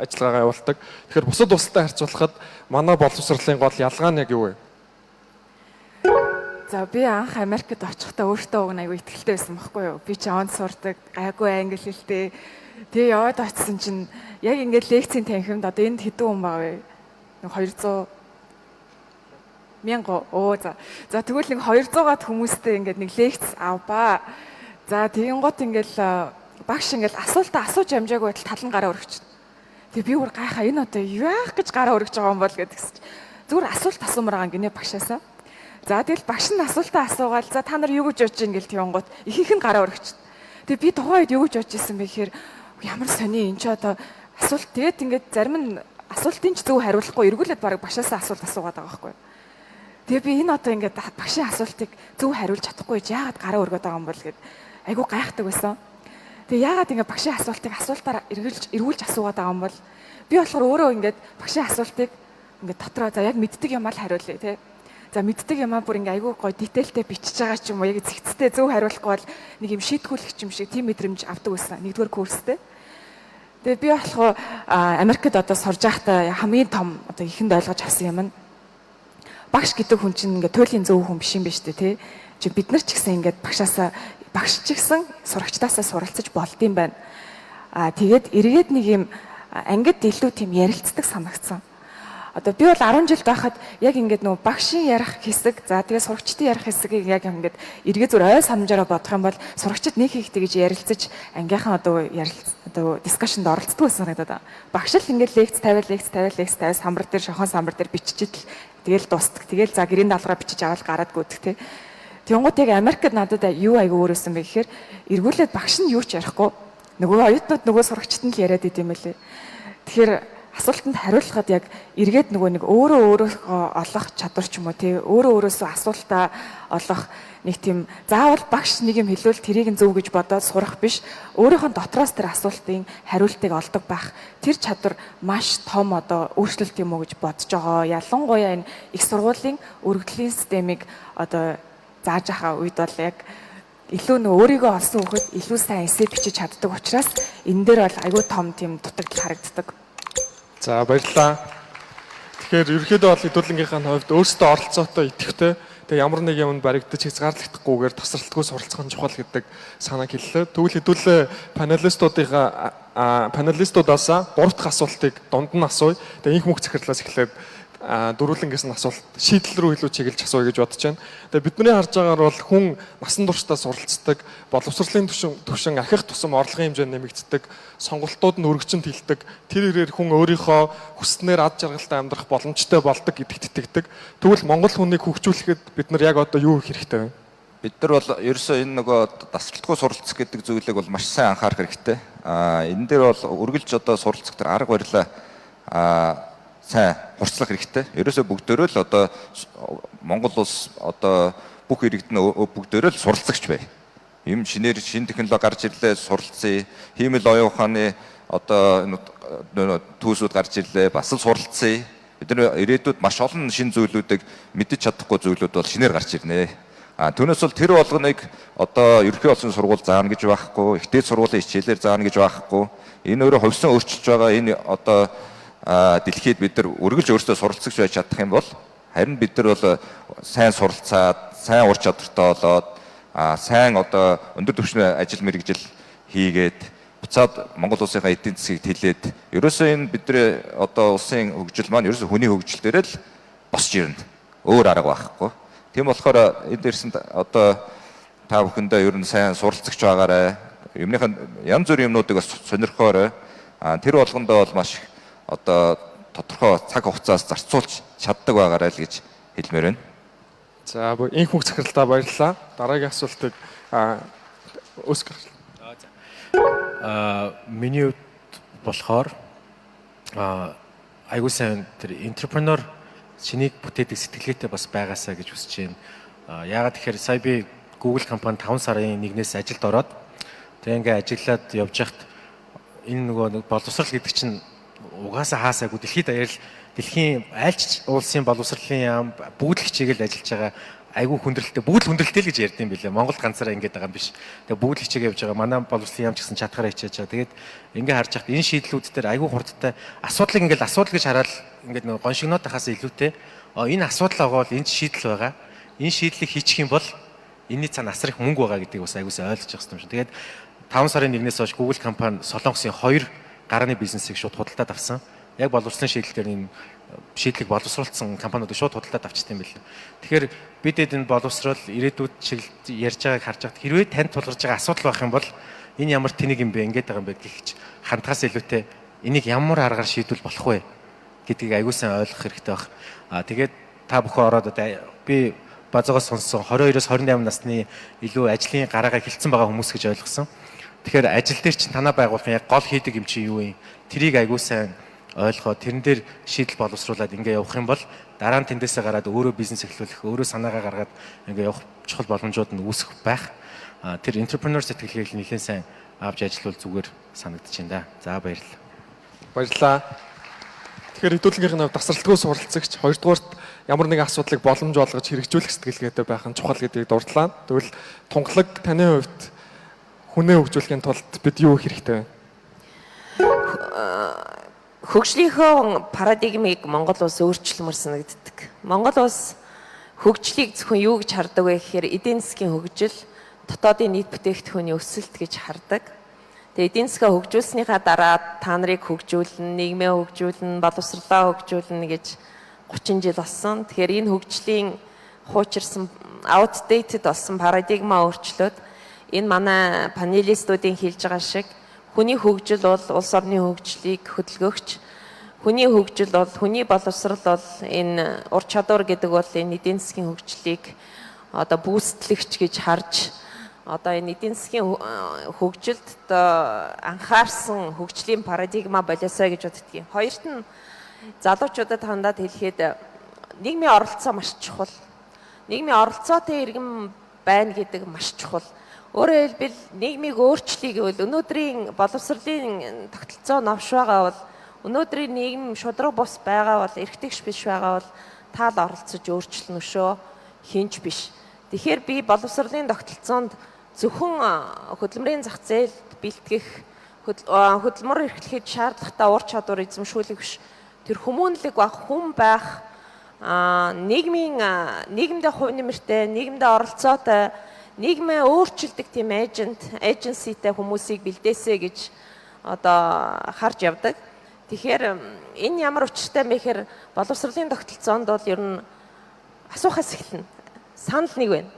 ажиллагаагаа явуулдаг. Тэгэхээр бусад улстай харьцуулахад манай боловсролын гол ялгаа нь яг юу вэ? За, би анх Америкт очихдоо өөртөө уг нь айгүй итгэлтэй байсан байхгүй юу? Би чи онд сурдаг, гайгүй англи хэлтэй. Тэгээ яваад очисон чинь яг ингээд лекцийн танхимд одоо энд хэдэн хүн байгаа вэ? Нэг 200 мянга оо, за. За, тэгвэл нэг 200-аад хүмүүстэй ингээд нэг лекц авбаа. За, тэгин гот ингээд багш ингээд асуултаа асууж амжаагүй байтал тал нь гараа өргөч. Тэгээ би бүр гайхаа, энэ одоо яах гэж гараа өргөж байгаа юм бол гэдгсэн чи зүгээр асуулт асуумаар байгаа гинэ багшаасаа. За, тэгэл багш нь асуултаа асуугаал, за, та нар юу гэж бодож ин гэл тэгэн гот ихэнх нь гараа өргөч. Тэгээ би тухайн үед юу гэж бодож исэн бэ гэхээр ямар сони энэ ч одоо асуулт, тэгээд ингээд зарим нь асуултын ч зөв хариулахгүй эргүүлээд баг багшаасаа асуулт асуугаад байгаа байхгүй. Тэгээ би энэ одоо ингээд багшийн асуултыг зөв хариулж чадахгүй яагаад гараа өргөд байгаа юм бол гэд айгу гайхдаг байсан. Тэгээ яагаад ингээд багшийн асуултыг асуултаар эргүүлж эргүүлж асуугаад байгаа юм бол, би болохоор өөрөө ингээд багшийн асуултыг ингээд дотроо за яг мэддэг юм аа л хариулъя тий. За, мэддэг юмаа бүр ингээ айгүй гоё detail тэй бичиж байгаа ч юм уу, яг зэгцтэй зөв хариулахгүй бол нэг юм шийтгүүлэх юм шиг тийм мэдрэмж авдаг байсан. Нэгдүгээр курстэй. Тэгээ би болохоор Америкт одоо сурж байхдаа хамгийн том одоо ихэнд ойлгож авсан юм нь багш гэдэг хүн чинь ингээ туйлын зөв хүн биш юм байна шүү дээ, тий. Чи бид нар ч гэсэн ингээд багшаасаа, багш ч гэсэн сурагчдаасаа суралцаж болдог юм байна. Аа, тэгээд эргээд нэг юм ангид илүү тийм ярилцдаг санагдсан. Одоо би бол 10 жил байхад яг ингээд нөгөө багшийн ярих хэсэг, за тэгээ сурагчдын ярих хэсгийг яг ингээд эргээ зүр ой санамжаараа бодох юм бол сурагчид нэг их тэгж ярилцаж, ангийнхан одоо ярилц одоо discussion д оролцдог байсан санагдаад байгаа. Багш л ингээд лекц тавиал, лекц тавиал, лекц тавиал, самбар дээр, шохон самбар дээр биччихэл тэгэл дуустдаг. Тэгэл за гэрийн даалгавраа бичиж аваад гараад гүйдэг те. Тэнгууд яг Америкт надад юу айгүй өөрөөсөн бэ гэхээр эргүүлээд багш нь юу ч ярихгүй, нөгөө оюутнууд, нөгөө сурагчид нь л яриад идэм байлээ. Тэгэхээр асуултанд хариулахад яг эргээд нөгөө нэг өөрөө өөрөөхөө олох чадвар ч юм уу, тий, өөрөө өөрөөсөө асуултаа олох нэг тийм, заавал багш нэг юм хэлвэл тэрийг нь зөв гэж бодоод сурах биш, өөрийнхөө дотроос тэр асуултын хариултыг олдог байх тэр чадвар маш том одоо өөрчлөлт юм уу гэж бодож байгаа. Ялангуяа энэ их сургуулийн өргөдлийн системийг одоо зааж байгаа үед бол яг илүү нөө өөрийгөө олсон хүүхэд илүү сайн эссе бичиж чаддаг учраас энэ дээр бол айгүй том тийм дутагдал харагддаг. За, баярлалаа. Тэгэхээр ерөнхийдөө бол хэдүүлэнгийнхаа хувьд өөрсдөө оролцоотой, идэвхтэй, тэгээ ямар нэг юмд баригдаж хязгаарлагдахгүйгээр тасралтгүй суралцах нь чухал гэдэг санааг хэллээ. Тэгвэл хэдүүлээ panelist уудынхаа panelist уудаас гурав дахь асуултыг дунд нь асууя. Тэгээ инх мөнх захирлаас эхлээд дөрвөлөнгээс нь асуулт шийдэл рүү илүү чиглэж асууя гэж бодож байна. Тэгээ бидний харж байгаагаар бол хүн насан туршдаа суралцдаг, боловсролын түвшин ахих тусам орлогын хэмжээ нэмэгддэг, сонголтууд нь өргөжин тэлдэг. Тэр ирээр хүн өөрийнхөө хүснээр ад жаргалтай амьдрах боломжтой болдог гэдэгт итгэдэг. Тэгвэл Монгол хүнийг хөгжүүлэхэд бид нар яг одоо юу хийх хэрэгтэй вэ? Бид нар бол ерөөсөө энэ нөгөө дасралтгүй суралцах гэдэг зүйлийг бол маш сайн анхаарах хэрэгтэй. Энэ дээр бол үргэлж одоо суралцах тэр арга барилаа сайн хурцлах хэрэгтэй. Ерөөсөө бүгдөө л одоо Монгол улс одоо бүх иргэд нь бүгдөө л суралцагч бай. Юм шинээр шинэ технологи гарч ирлээ, суралцъя. Хиймэл оюун ухааны одоо энэ tools үүд гарч ирлээ, бас л суралцъя. Бид нар ирээдүйд маш олон шинэ зүйлүүдийг мэдэж чадахгүй зүйлүүд бол шинээр гарч ирнэ. Түүнээс бол тэр болгоныг одоо ерөнхий олсон сургууль заана гэж байхгүй, их дээд сургуулийн хичээлээр заана гэж байхгүй. Энэ өөрөө хувьсан өөрчилж байгаа энэ одоо дэлхийд бид нар үргэлж өөрсдөө суралцагч байж чадах юм бол харин бид нар бол сайн суралцаад, сайн ур чадвартай болоод, сайн одоо өндөр түвшний ажил мэргэжил хийгээд, буцаад Монгол улсынхаа эдийн засгийг тэлээд, ерөөсөө энэ бидний одоо улсын хөгжил маань ерөөсөө хүний хөгжил дээр л босч ирнэ. Өөр арга байхгүй. Тийм болохоор энд ирсэн одоо та бүхэндээ ер нь сайн суралцагч байгаарай. Юмныхаа янз бүрийн юмнуудыг бас сонирхоорой. Тэр болгондоо бол маш их одоо тодорхой цаг хугацаас зарцуулж чаддаг байгаарай л гэж хэлмээр байна. За, инх мөнх захиралдаа баярлалаа. Дараагийн асуултыг Оскар. Миний хувьд болохоор айгуу сайн тэр entrepreneur, шинийг бүтээдэг сэтгэлгээтэй бас байгаасаа гэж хүсэж байна. Яагаад тэгэхээр сая би Google компани 5 сарын 1-ээс ажилд ороод, тэгээ ингээ ажиллаад явж байхад энэ нөгөө нэг боловсрал гэдэг чинь угаасаа хаасаагүй дэлхийд даяар л дэлхийн айлч улсын боловсролын яам бүгд л хичээгээл ажиллаж байгаа, айгүй хүндрэлтэй, бүгд л хүндрэлтэй л гэж ярьд юм билээ. Монголд ганцаараа ингэж байгаа юм биш. Тэгээ бүгд л хичээгээ явж байгаа. Манай боловсролын яам ч гэсэн чадхаараа хичээж байгаа. Тэгээд ингээ харж байхад энэ шийдлүүд дээр айгүй хурдтай асуудлыг ингээл асуудал гэж хараад ингээд нөгөө гоншигноод байхаас илүүтэй энэ асуудал байгаа бол энэ шийдэл байгаа. Энэ шийдлийг хийчих юм бол энэний цаана асар их мөнгө байгаа гэдгийг бас айгуусаа ойлгож явах хэрэгтэй юм шиг. Тэгээд 5 сарын 1-ээс хойш Google компани Солонгосын хоёр гарааны бизнесийг шууд худалдаад авсан. Яг боловсролын шийдэл дээр энэ шийдлийг боловсруулсан компаниудыг шууд худалдаад авчт юм билээ. Тэгэхээр бид энэ боловсрол, ирээдүйд чиглэлд ярьж байгааг харж байхад хэрвээ танд тулгарч байгаа асуудал байх юм бол энэ ямар тэнэг юм бэ, ингэж байгаа юм бэ гэх хандхаас илүүтэй энийг ямар аргаар шийдвэл болох вэ гэдгийг аягүй сайн ойлгох хэрэгтэй байх. Тэгээд та бүхэн ороод одоо би базаагаас сонссон 22-оос 28 насны илүү ажлын гараагаа эхэлсэн байгаа хүмүүс гэж ойлгосон. Тэгэхээр ажил дээр чинь танаа байгууллагын яг гол хийдэг юм чи юу юм? Тэрийг аягүй сайн ойлгоод, тэрэн дээр шийдэл боловсруулад ингээ явах юм бол дараа нь тэндээсээ гараад өөрөө бизнес эхлүүлэх, өөрөө санаагаа гаргаад ингээ явах чухал боломжууд нь үүсэх байх. Тэр entrepreneur сэтгэлгээг нэлээд сайн авч ажиллавал зүгээр санагдаж байна да. За, баярлалаа. Баярлалаа. Тэгэхээр хэдүүлэнгийнх нь хувьд тасралтгүй суралцагч, хоёрдугаарт ямар нэгэн асуудлыг боломж олгож хэрэгжүүлэх сэтгэлгээтэй байх нь чухал гэдгийг дурдлаа. Тэгвэл тунгалаг таны хувьд хүнээ хөгжүүлэхийн тулд бид юу хэрэгтэй вэ? Хөгжлийнхөө парадигмыг Монгол улс өөрчлөмөр санагддаг. Монгол улс хөгжлийг зөвхөн юу гэж хардаг вэ гэхээр эдийн засгийн хөгжил, дотоодын нийт бүтээгдэхүүний өсөлт гэж хардаг. Тэгээ эдийн засгаа хөгжүүлснийхаа дараа та нарыг хөгжүүлнэ, нийгмээ хөгжүүлнэ, боловсрлоо хөгжүүлнэ гэж 30 жил болсон. Тэгэхээр энэ хөгжлийн хуучирсан, outdated болсон парадигма өөрчлөөд энэ манай панелистуудын хэлж байгаа шиг хүний хөгжил бол улс орны хөгжлийг хөдөлгөөгч, хүний хөгжил бол, хүний боловсрал бол, энэ ур чадвар гэдэг бол энэ эдийн засгийн хөгжлийг одоо boost лэгч гэж харж, одоо энэ эдийн засгийн хөгжилд одоо анхаарсан хөгжлийн парадигма болоосой гэж боддгийн. Хоёрт нь залуучуудад хандаад хэлэхэд нийгмийн оролцоо маш чухал. Нийгмийн оролцоотой иргэн байна гэдэг маш чухал. Өөрөөр хэлбэл, нийгмийг өөрчлөе гэвэл өнөөдрийн боловсролын тогтолцоо новш байгаа бол, өнөөдрийн нийгэм шударга бус байгаа бол, эрхтгш биш байгаа бол та л оролцож өөрчлөнө шүү. Хэн ч биш. Тэгэхээр би боловсролын тогтолцоонд зөвхөн хөдөлмөрийн зах зээлд бэлтгэх, хөдөлмөр эрхлэхэд шаардлагатай ур чадвар эзэмшүүлэх биш. Тэр хүмүүнлэг байх, хүн байх, нийгмийн нийгэмдээ хувь нэмэртэй, нийгэмдээ оролцоотой, нийгмээ өөрчилдөг тийм agent, agency тэй хүмүүсийг бэлдээсэй гэж одоо харж явдаг. Тэгэхээр энэ ямар учиртай юм бэ гэхээр боловсролын тогтолцоонд бол ер нь асуухаас эхэлнэ. Санал нэг байна.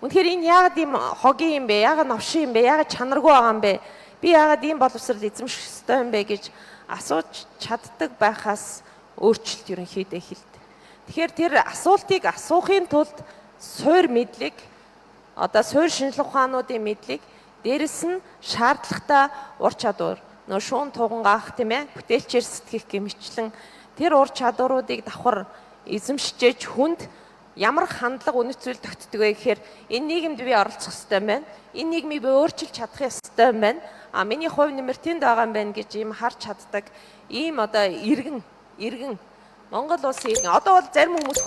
Үнэхээр энэ яагаад ийм хогийн юм бэ? Яагаад новшин юм бэ? Яагаад чанаргүй байгаа юм бэ? Би яагаад ийм боловсрол эзэмших ёстой юм бэ гэж асууж чаддаг байхаас өөрчлөлт ерөнхийдөө эхэлдэг. Тэгэхээр тэр асуултыг асуухын тулд суур мэдлэг, одоо суур шинжлэх ухаануудын мэдлэг, дээрэс нь шаардлагатай ур чадвар, нөө шуун тугангаах, тийм ээ, бүтээлчээр сэтгэх гэмчлэн тэр ур чадваруудыг давхар эзэмшижээж хүнд ямар хандлага, үнэт зүйл тогтдог вэ гэхээр энэ нийгэмд би оролцох ёстой юм байна. Энэ нийгмийг би өөрчилж чадах ёстой юм байна. А миний хувь нэмэр тэнд байгаа юм байна гэж ийм харж чаддаг. Ийм одоо иргэн, Монгол улсын иргэн. Одоо бол зарим хүмүүс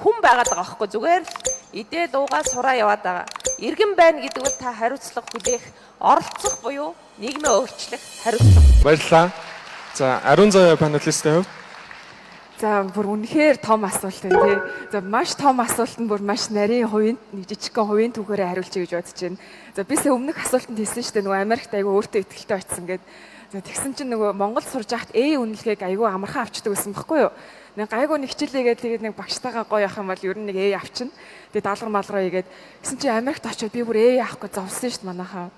хүн байгаад байгаа байхгүй, зүгээр л идэл уугаа сураа яваад байгаа. Иргэн байна гэдэг бол та хариуцлага хүлээх, оролцох буюу нийгмээ өөрчлөх хариуцлага. Баярлалаа. За, Ариун заяа панелистийн хувьд. За, бүр үнэхээр том асуулт байна, тий. За, маш том асуулт нь бүр маш нарийн хувийн, нэг жижигхэн хувийн түүхээрээ хариулчих гэж бодож байна. За, би сая өмнөх асуултанд хэлсэн шүү дээ, нөгөө Америкт айгүй өөртөө итгэлтэй очсон гээд. За, тэгсэн чинь нөгөө Монгол сурж байхад A үнэлгээг айгүй амархан авчдаг байсан байхгүй юу? Нэг гайгүй нэг хичээлээгээд тэгээд нэг багштайгаа гоё явах юм бол ер нь нэг A авчна. Тэгээд даалгар малгай хийгээд гэсэн чинь Америкт очиод би бүр A авахгүй зовсон шүү дээ, манайхаа,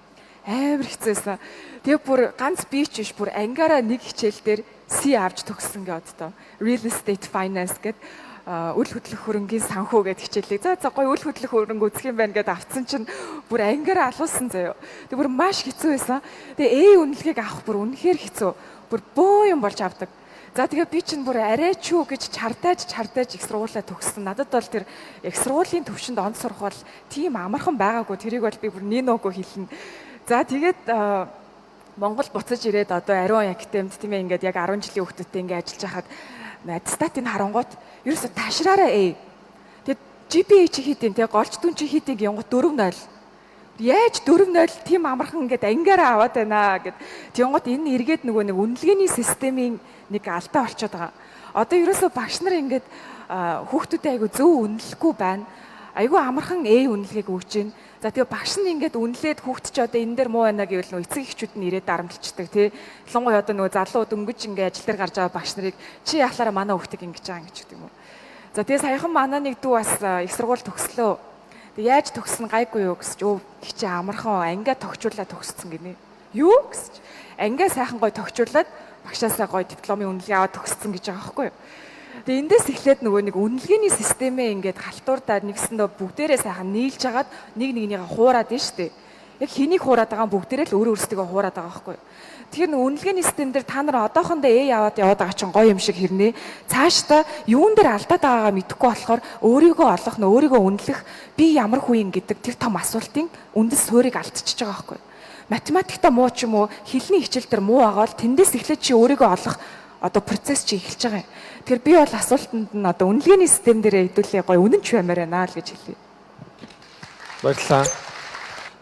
амар хэцүүсэн. Тэгээ бүр ганц би ч биш, бүр ангиараа нэг хичээл дээр C авч төгссөн гэ одоо. Real Estate Finance гэд, үл хөдлөх хөрөнгийн санхүү гэдэг хичээлийг за гоё үл хөдлөх хөрөнгө үзэх юм байна гэд авцсан чинь бүр ангиараа алуулсан заяо. Тэг бүр маш хэцүү байсан. Тэгээ A үнэлгээг авах бүр үнэхээр хэцүү. Бүр бөө юм болж авдаг. За, тэгээ би чинь бүр арай ч юу гэж чардаж чардаж их сургуулаа төгссөн. Надад бол тэр их сургуулийн төвшөнд он сурах бол тийм амархан байгаагүй. Тэрийг бол би бүр ниноогүй хэлнэ. За, тэгээд Монгол буцаж ирээд одоо Ариун академид, тийм ээ, ингээд яг 10 жилийн хүүхдүүдтэй ингээд ажиллаж байхад аттестатын харангуут ерөөсө ташраараа A. Тэгээд GPA чи хэд юм те, голч дүн чи хэд юм гингут 4.0. Яаж 4.0 тийм амархан ингээд ангиараа аваад байна гэд. Тэнгуут энэ эргээд нөгөө нэг үнэлгээний системийн нэг алдаа болчиход байгаа. Одоо ерөөсө багш нар ингээд хүүхдүүдэд айгу зөв үнэлэхгүй байна. Айгу амархан A үнэлгээг өгч байна. За, тэгээ багш нь ингээд үнэлээд хүүхд чи одоо энэ дээр муу байна гэвэл нөгөө эцэг эхчүүд нь ирээд дарамтлцдаг, тий. Ялангуяа одоо нөгөө залуу дөнгөж ингээд ажил дээр гарч байгаа багш нарыг чи яхалаараа манай хүүхдийг ингэж байгаа ингэж гэдэг юм уу. За, тэгээ саяхан манай нэг дүү бас их сургууль төгслөө. Тэг яаж төгсөн, гайгүй юу гэсэн чи, өө чи амархан ангиа тогтчуулаад төгссөн гинэ. Юу гэсэн чи, ангиа сайхан гой тогтчуулаад багшаасаа гой дипломын үнэлгээ аваад төгссөн гэж байгаа байхгүй юу. Тэгээ эндээс эхлээд нөгөө нэг үнэлгээний системээ ингээд халтуурдаад нэгсэндээ бүгдээрээ сайхан нийлж хагаад нэг нэгнийгээ хуураад нь штэ. Яг хэнийг хуураад байгаа нь бүгдээрээ л өөрөө өөрсдийгөө хуураад байгаа байхгүй юу. Тэгэхээр нэг үнэлгээний систем дээр та нар одоохондоо A яваад яваад байгаа чинь гоё юм шиг хэрнээ. Цаашдаа юун дээр алдаад байгаагаа мэдэхгүй болохоор өөрийгөө олох нь, өөрийгөө үнэлэх, би ямар хүн юм гэдэг тэр том асуултын үндэс суурийг алдчихж байгаа байхгүй юу. Математикта муу ч юм уу, хэлний хичээл дээр муу байгаа бол тэндээс эхлээд чи өөрийгөө олох Одоо процесс чи эхэлж байгаа юм. Тэгэхээр би бол асуултанд нь одоо үнэлгээний систем дээрээ хэдүүлээ гоё үнэн ч баймаар байна л гэж хэлье. Баярлалаа.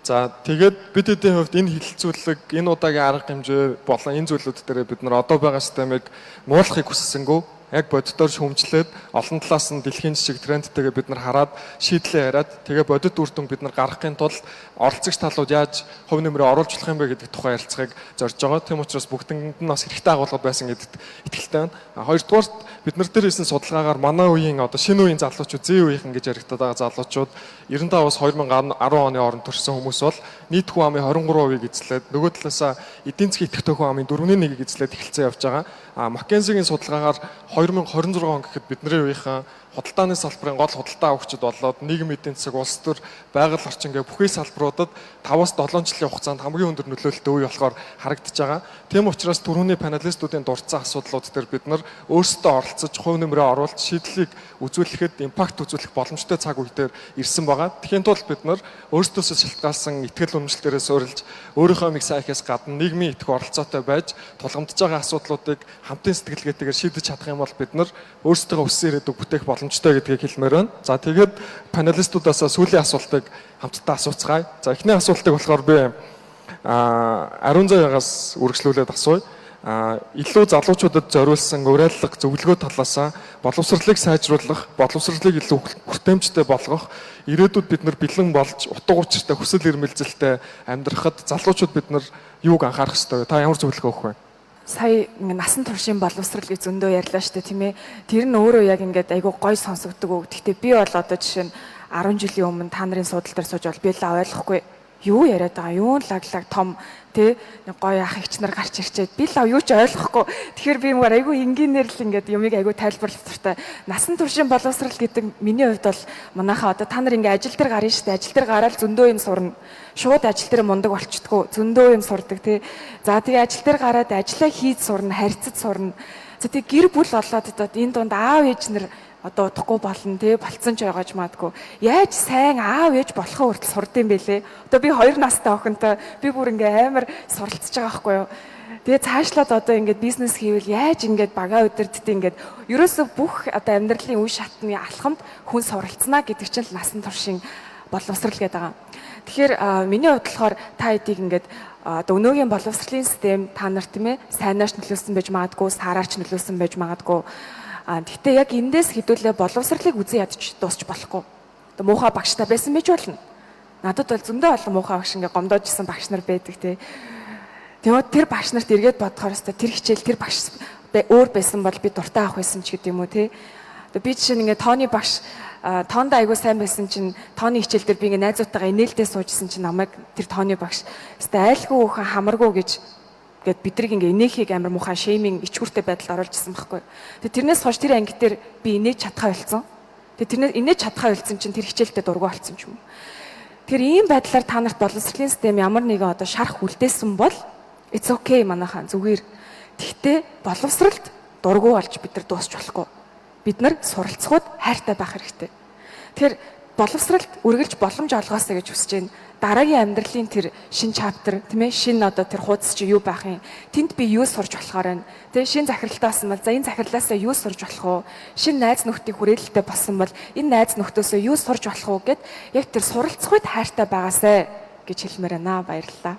За, тэгээд бид хэдийн хувьд энэ хэлэлцүүлэг, энэ удаагийн арга хэмжээ болон энэ зүйлүүд дээр бид нар одоо байгаа системийг муулахыг хүссэнгүй, яг боддоор шүүмжлээд, олон талаас нь дэлхийн жишг трендтэйгээ бид нар хараад, шийдлээ яриад, тэгээ бодит үр дүн бид нар гаргахын тулд оролцогч талууд яаж хувь нэмрээ оруулж болох юм бэ гэдэг тухай ярилцахыг зорж байгаа. Тийм учраас бүгдэнд нь бас хэрэгтэй агуулга байсан гэдэгт итгэлтэй байна. Хоёрдугаарт, бид нар дээр хийсэн судалгаагаар манай үеийн, одоо шинэ үеийн залуучууд, Z үеийнхэн гэж яригдаад байгаа залуучууд, 95-аас 2010 оны хооронд төрсэн хүмүүс бол нийт хүн амын 23%-ийг эзлээд, нөгөө талаасаа эдийн засгийн идэвхтэй хүн амын 4-ний 1-ийг эзлээд эхэлсэн явж байгаа. А McKinsey-гийн судалгаагаар 2026 он гэхэд бидний үеийнхэн худалдааны салбарын гол худалдаа авагчид болоод, нийгэм, эдийн засаг, улс төр, байгаль орчин гэх бүхий салбаруудад 5-аас 7 жилийн хугацаанд хамгийн өндөр нөлөөлөлттэй үе болохоор харагдаж байгаа. Тийм учраас түрүүний панелистуудын дурдсан асуудлууд дээр бид нар өөрсдөө оролцож, хувь нэмрээ оруулж, шийдлийг үзүүлэхэд impact үзүүлэх боломжтой цаг үе дээр ирсэн байгаа. Тэгэхийн тулд бид нар өөрсдөөсөө шалтгаалсан итгэл үнэмшлээрээ суурилж, өөрийнхөө юмыг сайн хийхээс гадна нийгмийн итгэх оролцоотой байж, тулгамдж байгаа асуудлуудыг хамтын сэтгэлгээтэйгээр шийдэж чадах юм бол бид нар өөрсдийнхөө өссөн ирээдүйг бүтээх боломжтой гэдгийг хэлмээр байна. За, тэгээд панелистуудаас сүүлийн асуултыг хамтдаа асууцгаая. За, эхний асуултыг болохоор би Ариун заяагаас үргэлжлүүлээд асууя. Илүү залуучуудад зориулсан уриалга, зөвлөгөө талаасаа боловсролыг сайжруулах, боловсролыг илүү хүртээмжтэй болгох, ирээдүйд бид нар бэлэн болж, утга учиртай, хүсэл эрмэлзэлтэй амьдрахад залуучууд бид нар юуг анхаарах ёстой вэ? Та ямар зөвлөгөө өгөх вэ? Сая ингээ насан туршийн боловсрал гэж зөндөө ярьлаа шүү дээ, тийм ээ. Тэр нь өөрөө яг ингээд айгүй гой сонсогддог үг. Гэхдээ би бол одоо жишээ нь 10 жилийн өмнө та нарын суудал дээр сууж бол би л ойлгохгүй, юу яриад байгаа, юу лаглаг том тэ нэг гоё ах эгч нар гарч ирчээд би л юу ч ойлгохгүй. Тэгэхээр би мөр айгүй энгийнээр л ингээд юмыг айгүй тайлбарлах дуртай. Насан туршийн боловсрал гэдэг миний хувьд бол манайхаа одоо та нар ингээд ажил дээр гарна шүү дээ. Ажил дээр гараад зөндөө юм сурна. Шууд ажил дээр мундаг болчдгоо, зөндөө юм сурдаг тий. За, тэгээ ажил дээр гараад ажиллаа хийж сурна, харьцаж сурна. За, тэгээ гэр бүл болоод одоо энэ дунд аав ээж нар одоо удахгүй болно тий, болцсон ч байгаж магадгүй. Яаж сайн аав ээж болохоо хүртэл сурд юм бэлээ. Одоо би 2 настай охинтой, би бүр ингээ амар суралцж байгаа байхгүй юу. Тэгээ цаашлаад одоо ингээд бизнес хийвэл яаж ингээд багаа удирддаг, ингээд ерөөсө бүх одоо амьдралын үе шатны алхамд хүн суралцнаа гэдэг чинь л насан туршийн боловсрал гэдэг байгаа. Тэгэхээр миний хувьд болохоор та хэдийг ингээд одоо өнөөгийн боловсролын систем та нарт, тийм ээ, сайнаарч нөлөөлсөн байж магадгүй, саараарч нөлөөлсөн байж магадгүй. Гэхдээ яг эндээс хэдүүлээ боловсролыг үзэн ядаж дуусч болохгүй. Одоо муухай багштай байсан байж болно. Надад бол зөндөө олон муухай багш, ингээ гомдоожсэн багш нар байдаг те. Тэгээд тэр багш нарт эргээд бодохоор өстой тэр хичээл, тэр багш өөр байсан бол би дуртай авах байсан ч гэдэг юм уу те. Одоо би жишээ нь ингээ тооны багш, тоондоо айгуу сайн байсан чинь тооны хичээл дээр би ингээ найзуудтайгаа инээлдээ суужсэн чинь намайг тэр тооны багш өстой айлгүй хүүхэн хамаргүй гэж гээд бидрийг ингээ инээхийг амар муухай shaming, ичгүүртэй байдалд оруулж ирсэн байхгүй. Тэгээ тэрнээс хойш тэр анги дээр би инээж чадхаа болсон. Тэгээ тэрнээс инээж чадхаа болсон чинь тэр хичээлдээ дургүй болсон ч юм уу. Тэр ийм байдлаар та нарт боловсролын систем ямар нэгэн одоо шарх үлдээсэн бол it's okay, манайхаа, зүгээр. Тэгтээ боловсролд дургүй болж бид нар дуусч болохгүй. Бид нар суралцахуйд хайртай байх хэрэгтэй. Тэгэхээр боловсролд үргэлж боломж олгоосой гэж хүсэж байна. Дараагийн амьдралын тэр шин chapter, тийм ээ, шин одоо тэр хуудас чи юу байх юм? Тэнд би юу сурч болохоор байна? Тэ шин захиралтай болсон бол за, энэ захирлаасаа юу сурч болох вэ? Шин найз нөхдийн хүрээлэлтэй болсон бол энэ найз нөхдөөсөө юу сурч болох вэ гэд яг тэр суралцахуйд хайртай байгаасай гэж хэлмээр байна. Баярлалаа.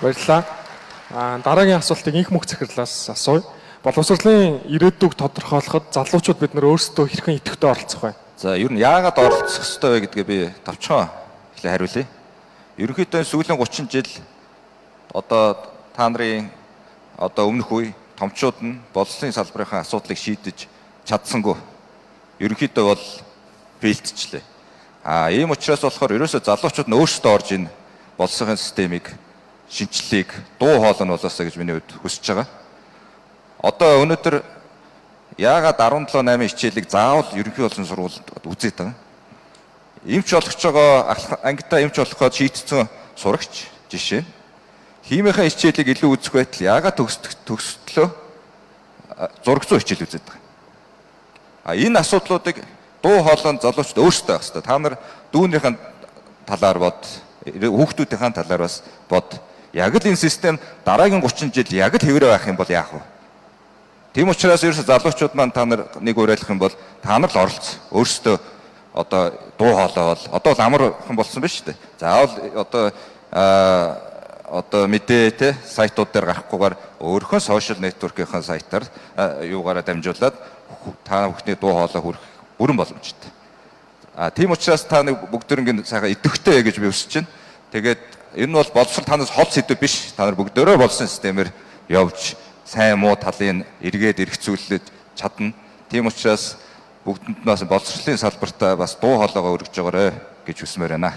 Баярлалаа. Дараагийн асуултыг инх мөх захирлаас асууя. Боловсролын ирээдүг тодорхойлоход залуучууд бид нар өөрсдөө хэрхэн идэвхтэй оролцох вэ? За, ер нь яагаад оролцох ёстой вэ гэдгээ би товчхон эхлээ хариулъя. Ерөнхийдөө сүүлийн 30 жил одоо та нарын одоо өмнөх үе томчууд нь боловсролын салбарын асуудлыг шийдэж чадсангүй. Ерөнхийдөө бол fail дчихлээ. А ийм учраас болохоор ерөөсөө залуучууд нь өөрсдөө орж энэ боловсролын системийг, шинэчлэлийг дуу хоолой нь болоосой гэж миний хувьд хүсэж байгаа. Одоо өнөөдөр яагаад 17 8 хичээлийг заавал ерөнхий болон сургуульд үзээд байгаа юм? Эмч болох гэж байгаа, ангидаа эмч болох гэж шийдсэн сурагч жишээ нь химийнхаа хичээлийг илүү үзэх байтал яагаад төгсөлөө зураг зүйн хичээл үзээд байгаа юм? А энэ асуудлуудыг дуу хоолой нь залуучууд өөрсдөө байх хэрэгтэй. Та нар дүүнийхэн талаар бод, хүүхдүүдийн талаар бас бод. Яг л энэ систем дараагийн 30 жил яг л хэврээ байх юм бол яах вэ? Тийм учраас ерөөсө залуучууд маань та нар нэг уриалах юм бол та нар л оролц. Өөрсдөө одоо дуу хоолой бол одоо бол амархан болсон биш үү? Заавал одоо одоо мэдээ те сайтууд дээр гарахгүйгээр өөрийнхөө social network-ийн сайтаар юугаараа дамжуулаад та бүхний дуу хоолой хүрэх бүрэн боломжтой. А тийм учраас та нэг бүгдэрнгийн сайхан идэвхтэй гэж би хүсэж байна. Тэгээд энэ бол боловсрол танаас хол сэдв биш. Та нар бүгдөө болсон системээр явж сайн муу талын эргээд эргцүүлж чадна. Тийм учраас бүгдэнд нь бас боловсролын салбартаа бас дуу хоолойгоо өргөж байгаарэ гэж хүсмээр байна.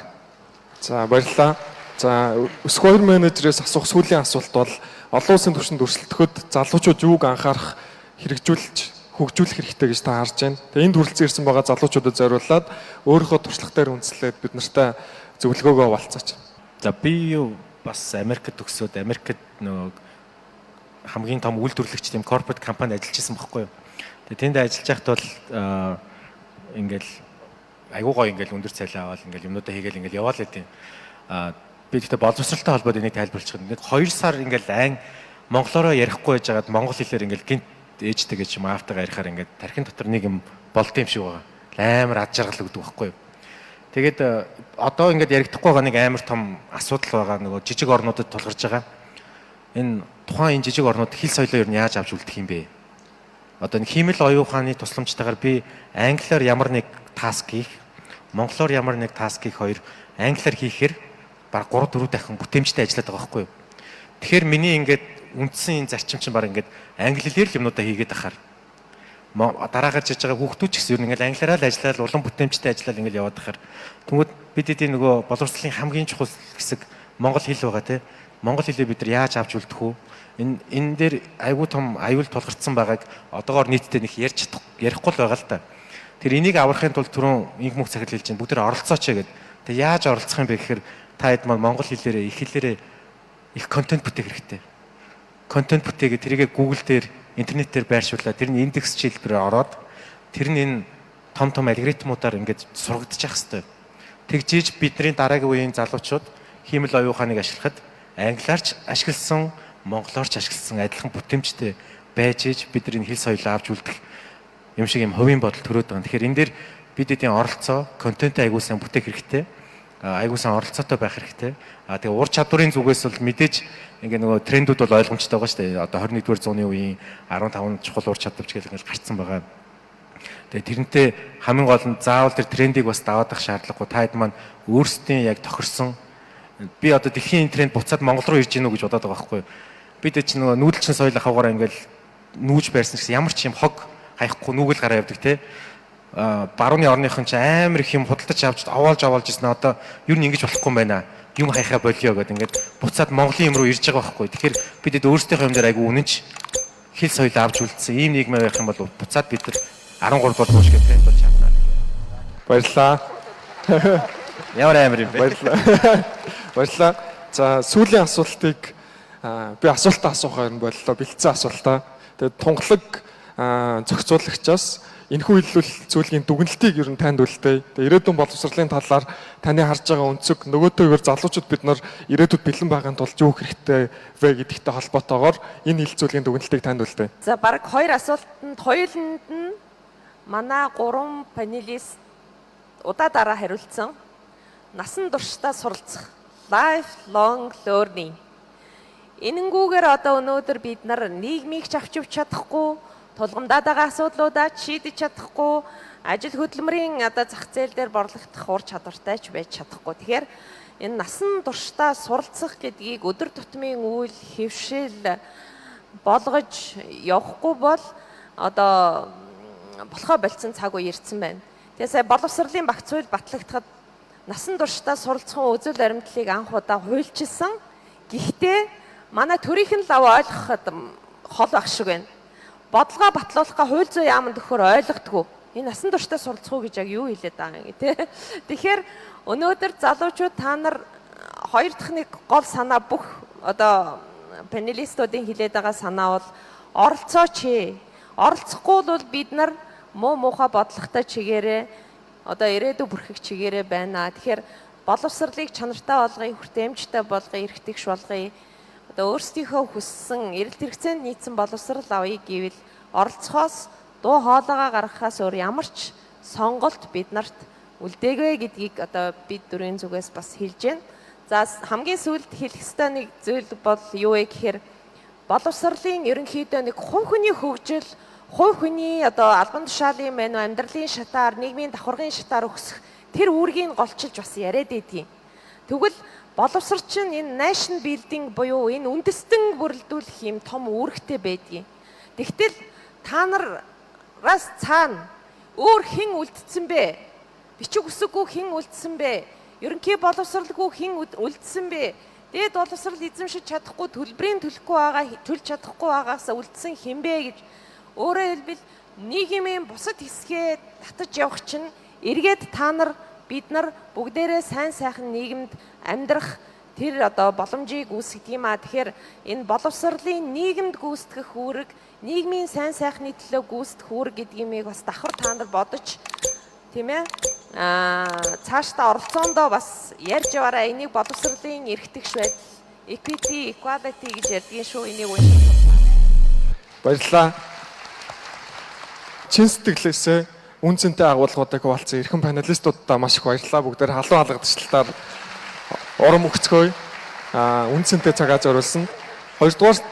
За баярлалаа. За Square менежерээс асуух сүүлийн асуулт бол олон улсын түвшинд өрсөлдөхөд залуучууд юуг анхаарах хэрэгжүүлж хөгжүүлэх хэрэгтэй гэж та харж байна. Тэгээ энд хүрэлцэн ирсэн байгаа залуучуудад зориулаад өөрийнхөө туршлага дээр үндэслээд бид нартай зөвлөгөөгөө хуваалцаач. За би юу бас Америкт төгсөөд Америкт нөгөө хамгийн том үйлдвэрлэгч тийм corporate компанид ажиллаж исэн байхгүй юу. Тэгээ тэнд ажиллаж байхад бол ингээл айгуу гоё ингээл өндөр цалин аваад ингээл юмнуудаа хийгээл ингээл яваал хэдийн. Би гэхдээ боловсролтой холбоод энийг тайлбарлах юм. Нэг 2 сар ингээл айн монголоороо ярихгүй байжгаад монгол хэлээр ингээл гинт ээжтэйгээ ч юм аавтайгаа ярихаар ингээд тархин дотор нэг юм болд юм шиг байгаа. Амар ад жаргал өгдөг байхгүй юу. Тэгээд одоо ингээд яригдахгүй байгаа нэг амар том асуудал байгаа, нөгөө жижиг орнуудад тулгарч байгаа. Энэ тухайн энэ жижиг орнууд хэл соёлоо ер нь яаж авч үлдэх юм бэ? Одоо энэ хиймэл оюун ухааны тусламжтайгаар би англиар ямар нэг task хийх, монголоор ямар нэг task хийх хоёр англиар хийхээр баг 3 4 дахин бүтээмжтэй ажиллаад байгаа байхгүй юу? Тэгэхээр миний ингээд үндсэн энэ зарчим чинь баг ингээд англи хэлээр л юмнуудаа хийгээд ахаар дараа гарч иж байгаа хүүхдүүд ч гэсэн ер нь ингээд англиараа л ажиллаад улам бүтээмжтэй ажиллаад ингээд яваад ахаар тэнгүүд бид эдийн нөгөө боловсролын хамгийн чухал хэсэг монгол хэл байгаа те. Монгол хэлээ бид нар яаж авч үлдэх үү? Энэ дээр айгүй том аюул тулгарцсан байгааг одоогоор нийтдээ нэг ярьж чадах ярихгүй л байгаа л та. Тэр энийг аврахын тулд түрүүн инх мөх захирал хэлж байна. Бүгд тэр оролцооч гэдэг. Тэг яаж оролцох юм бэ гэхээр та хэд маань монгол хэлээрээ их хэлээрээ их контент бүтээх хэрэгтэй. Контент бүтээгээ тэрийгэ Google дээр, интернет дээр байршуулаад тэр нь индекс хэлбэрээр ороод тэр нь энэ том том алгоритмуудаар ингээд сургагдчих хэвээр. Тэгжиж бидний дараагийн үеийн залуучууд хиймэл оюун ухааныг ашиглахад англиарч ашигласан, монголоор ч ашигласан адилхан бүтээмжтэй байж иж бид нар энэ хэл соёлоо авч үлдэх юм шиг юм хувийн бодол төрөөд байгаа. Тэгэхээр энэ дээр бид эдийн оролцоо, контентээ аягүй сайн бүтээх хэрэгтэй. Аягүй сайн оролцоотой байх хэрэгтэй. А тэгээ ур чадварын зүгээс бол мэдээж ингээ нөгөө трендүүд бол ойлгомжтой байгаа шүү дээ. Одоо 21-р зууны үеийн 15 чухал ур чадварч гэх ингээл гарцсан байгаа. Тэгээ тэрнтэй хамгийн гол нь заавал тэр трендийг бас даваадах шаардлагагүй. Та хэд маань өөрсдийн яг тохирсон би одоо дэлхийн энэ тренд буцаад Монгол руу ирж гинүү гэж бодоод байгаа байхгүй юу. Бид чинь нөгөө нүүдэлчин соёл ахуйгаараа ингээл нүүж байрсан гэсэн ямар ч юм хог хаяхгүй нүгэл гараа явдаг те. Барууны орныхон чи амар их юм худалдаж авч овоолж овоолж ирсэн, одоо ер нь ингэж болохгүй юм байна. Юм хаяхаа болио гэдэг ингээд буцаад Монголын юм руу ирж байгаа байхгүй. Тэгэхээр бид эд өөрсдийнхөө юм дээр айгүй үнэнч хэл соёл авч үлдсэн ийм нийгмээ байх юм бол буцаад бид нар 13 дугаар бууш гэх тренд болж чадна. Баярлалаа. Ямар амар юм бэ? Баярлалаа. Баярлалаа. За сүүлийн асуултыг би асуултаа асуухаар нь боллоо. Бэлдсэн асуултаа. Тэгээд тунгалаг зохицуулагчаас энэхүү хэлэлцүүлгийн дүгнэлтийг ер нь танд үлдээе. Тэгээд ирээдүйн боловсролын талаар таны харж байгаа өнцөг, нөгөөтэйгөр залуучууд бид нар ирээдүйд бэлэн байхын тулд юу хэрэгтэй вэ гэдэгтэй холбоотойгоор энэ хэлэлцүүлгийн дүгнэлтийг танд үлдээе. За баг хоёр асуултанд хоёуланд нь манай 3 панелист удаа дараа хариулсан. Насан туршдаа суралцах, life long learning. Энэнгүүгээр одоо өнөөдөр бид нар нийгмийг ч авч явж чадахгүй, тулгамдаад байгаа асуудлуудаа ч шийдэж чадахгүй, ажил хөдөлмөрийн одоо зах зээл дээр борлогдох ур чадвартай ч байж чадахгүй. Тэгэхээр энэ насан туршдаа суралцах гэдгийг өдөр тутмын үйл хэвшил болгож явахгүй бол одоо болохоо болцсон цаг үе ирсэн байна. Тэгээ сая боловсролын багц хууль батлагдахад насан туршдаа суралцахын үзэл баримтлалыг анх удаа хуульчилсан. Гэхдээ манай төрийнх нь лав ойлгоход хол байх шиг байна. Бодлогоо батлуулахгаа хууль зүйн яаманд өгөхөөр ойлгодгоо. Энэ насан туршдаа суралцах уу гэж яг юу хэлээд байгаа юм те. Тэгэхээр өнөөдөр залуучууд та нар хоёр дахь нэг гол санаа, бүх одоо панелистуудын хэлээд байгаа санаа бол оролцооч. Оролцохгүй бол бид нар муу муухай бодлоготой чигээрээ одоо ирээдүй бүрхэх чигээрээ байна. Тэгэхээр боловсролыг чанартай болгоё, хүртээмжтэй болгоё, эрх тэгш болгоё. Одоо өөрсдийнхөө хүссэн эрэлт хэрэгцээнд нийцсэн боловсрал авъя гэвэл оролцохоос, дуу хоолойгоо гаргахаас өөр ямар ч сонголт бид нарт үлдээгүй гэдгийг одоо бид дөрвийн зүгээс бас хэлж байна. За, хамгийн сүүлд хэлэх ёстой нэг зүйл бол юу вэ гэхээр боловсролын ерөнхийдөө нэг хувь хүний хөгжил, хувь хүний одоо албан тушаалын байна уу, амьдралын шатаар, нийгмийн давхаргын шатаар өсөх тэр үүргийг голчилж бас яриад байдгийн. Тэгвэл боловсрол чинь энэ nation building буюу энэ үндэстэн бүрэлдүүлэх юм том үүрэгтэй байдгийн. Тэгтэл та нараас цаана өөр хэн үлдсэн бэ? Бичиг үсэггүй хэн үлдсэн бэ? Ерөнхий боловсралгүй хэн үлдсэн бэ? Дээд боловсрал эзэмшиж чадахгүй, төлбөрийн төлөхгүй байгаа, төлж чадахгүй байгаас үлдсэн хэн бэ гэж, өөрөөр хэлбэл, нийгмийн бусад хэсгээ татаж явах чинь эргээд та нар, бид нар бүгдээрээ сайн сайхан нийгэмд амьдрах тэр одоо боломжийг үүсгэх юм а. Тэгэхээр энэ боловсролын нийгэмд гүйцэтгэх үүрэг, нийгмийн сайн сайхны төлөө гүйцэтгэх үүрэг гэдгийг бас давхар та нар бодож, тийм ээ, цаашдаа оролцоондоо бас ярьж яваарай. Энийг боловсролын эрх тэгш байдал, equity, equality гэж ярьдгийн шүү. Энийг уншиж судлаа. Баярлалаа. Чин сэтгэлээсээ үнэ цэнтэй агуулгуудыг хуваалцсан эрхэм panelist уудаа маш их баярлалаа. Бүгдээр халуун хаалгачлалтаар урам өгцгөөе. Үнэ цэнтэй цагаа зориулсан. Хоёрдугаарт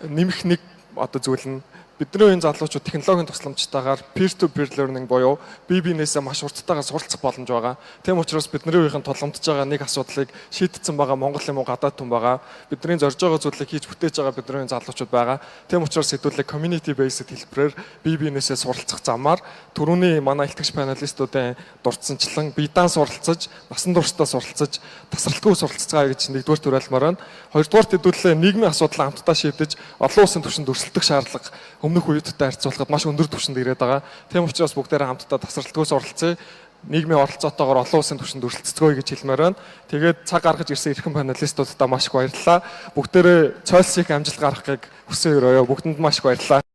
нэмэх нэг одоо зүйл нь бидний үеийн залуучууд технологийн тусламжтайгаар peer to peer learning буюу бие биенээсээ маш хурдтайгаар суралцах боломж байгаа. Тийм учраас бидний үеийнхэн тулгамдж байгаа нэг асуудлыг шийдсэн байгаа Монгол юм уу, гадаад хүн байгаа. Бидний зорж байгаа зүйлийг хийж бүтээж байгаа бидний үеийн залуучууд байгаа. Тийм учраас хэдүүлээ community based хэлбэрээр бие биенээсээ суралцах замаар, түрүүний манай илтгэгч panelist уудын дурдсанчлан бие даан суралцаж, насан туршдаа суралцаж, тасралтгүй суралцгаая гэж нэгдүгээр туриалмаар байна. Хоёрдугаар хэдүүлээ нийгмийн асуудлаа хамтдаа шийдэж, олон улсын түвшинд өрсөлдөх шаардлага өмнөх үеүүдтэй харьцуулахад маш өндөр түвшинд ирээд байгаа. Тийм учраас бүгдээрээ хамтдаа тасралтгүй суралцъя. Нийгмийн оролцоотойгоор олон улсын түвшинд өрсөлдцгөөе гэж хэлмээр байна. Тэгээд цаг гаргаж ирсэн эрхэм panelist уудаа маш их баярлалаа. Бүгдээрээ цойлс их амжилт гаргахыг хүсэн өрөөё. Бүгдэнд маш их баярлалаа.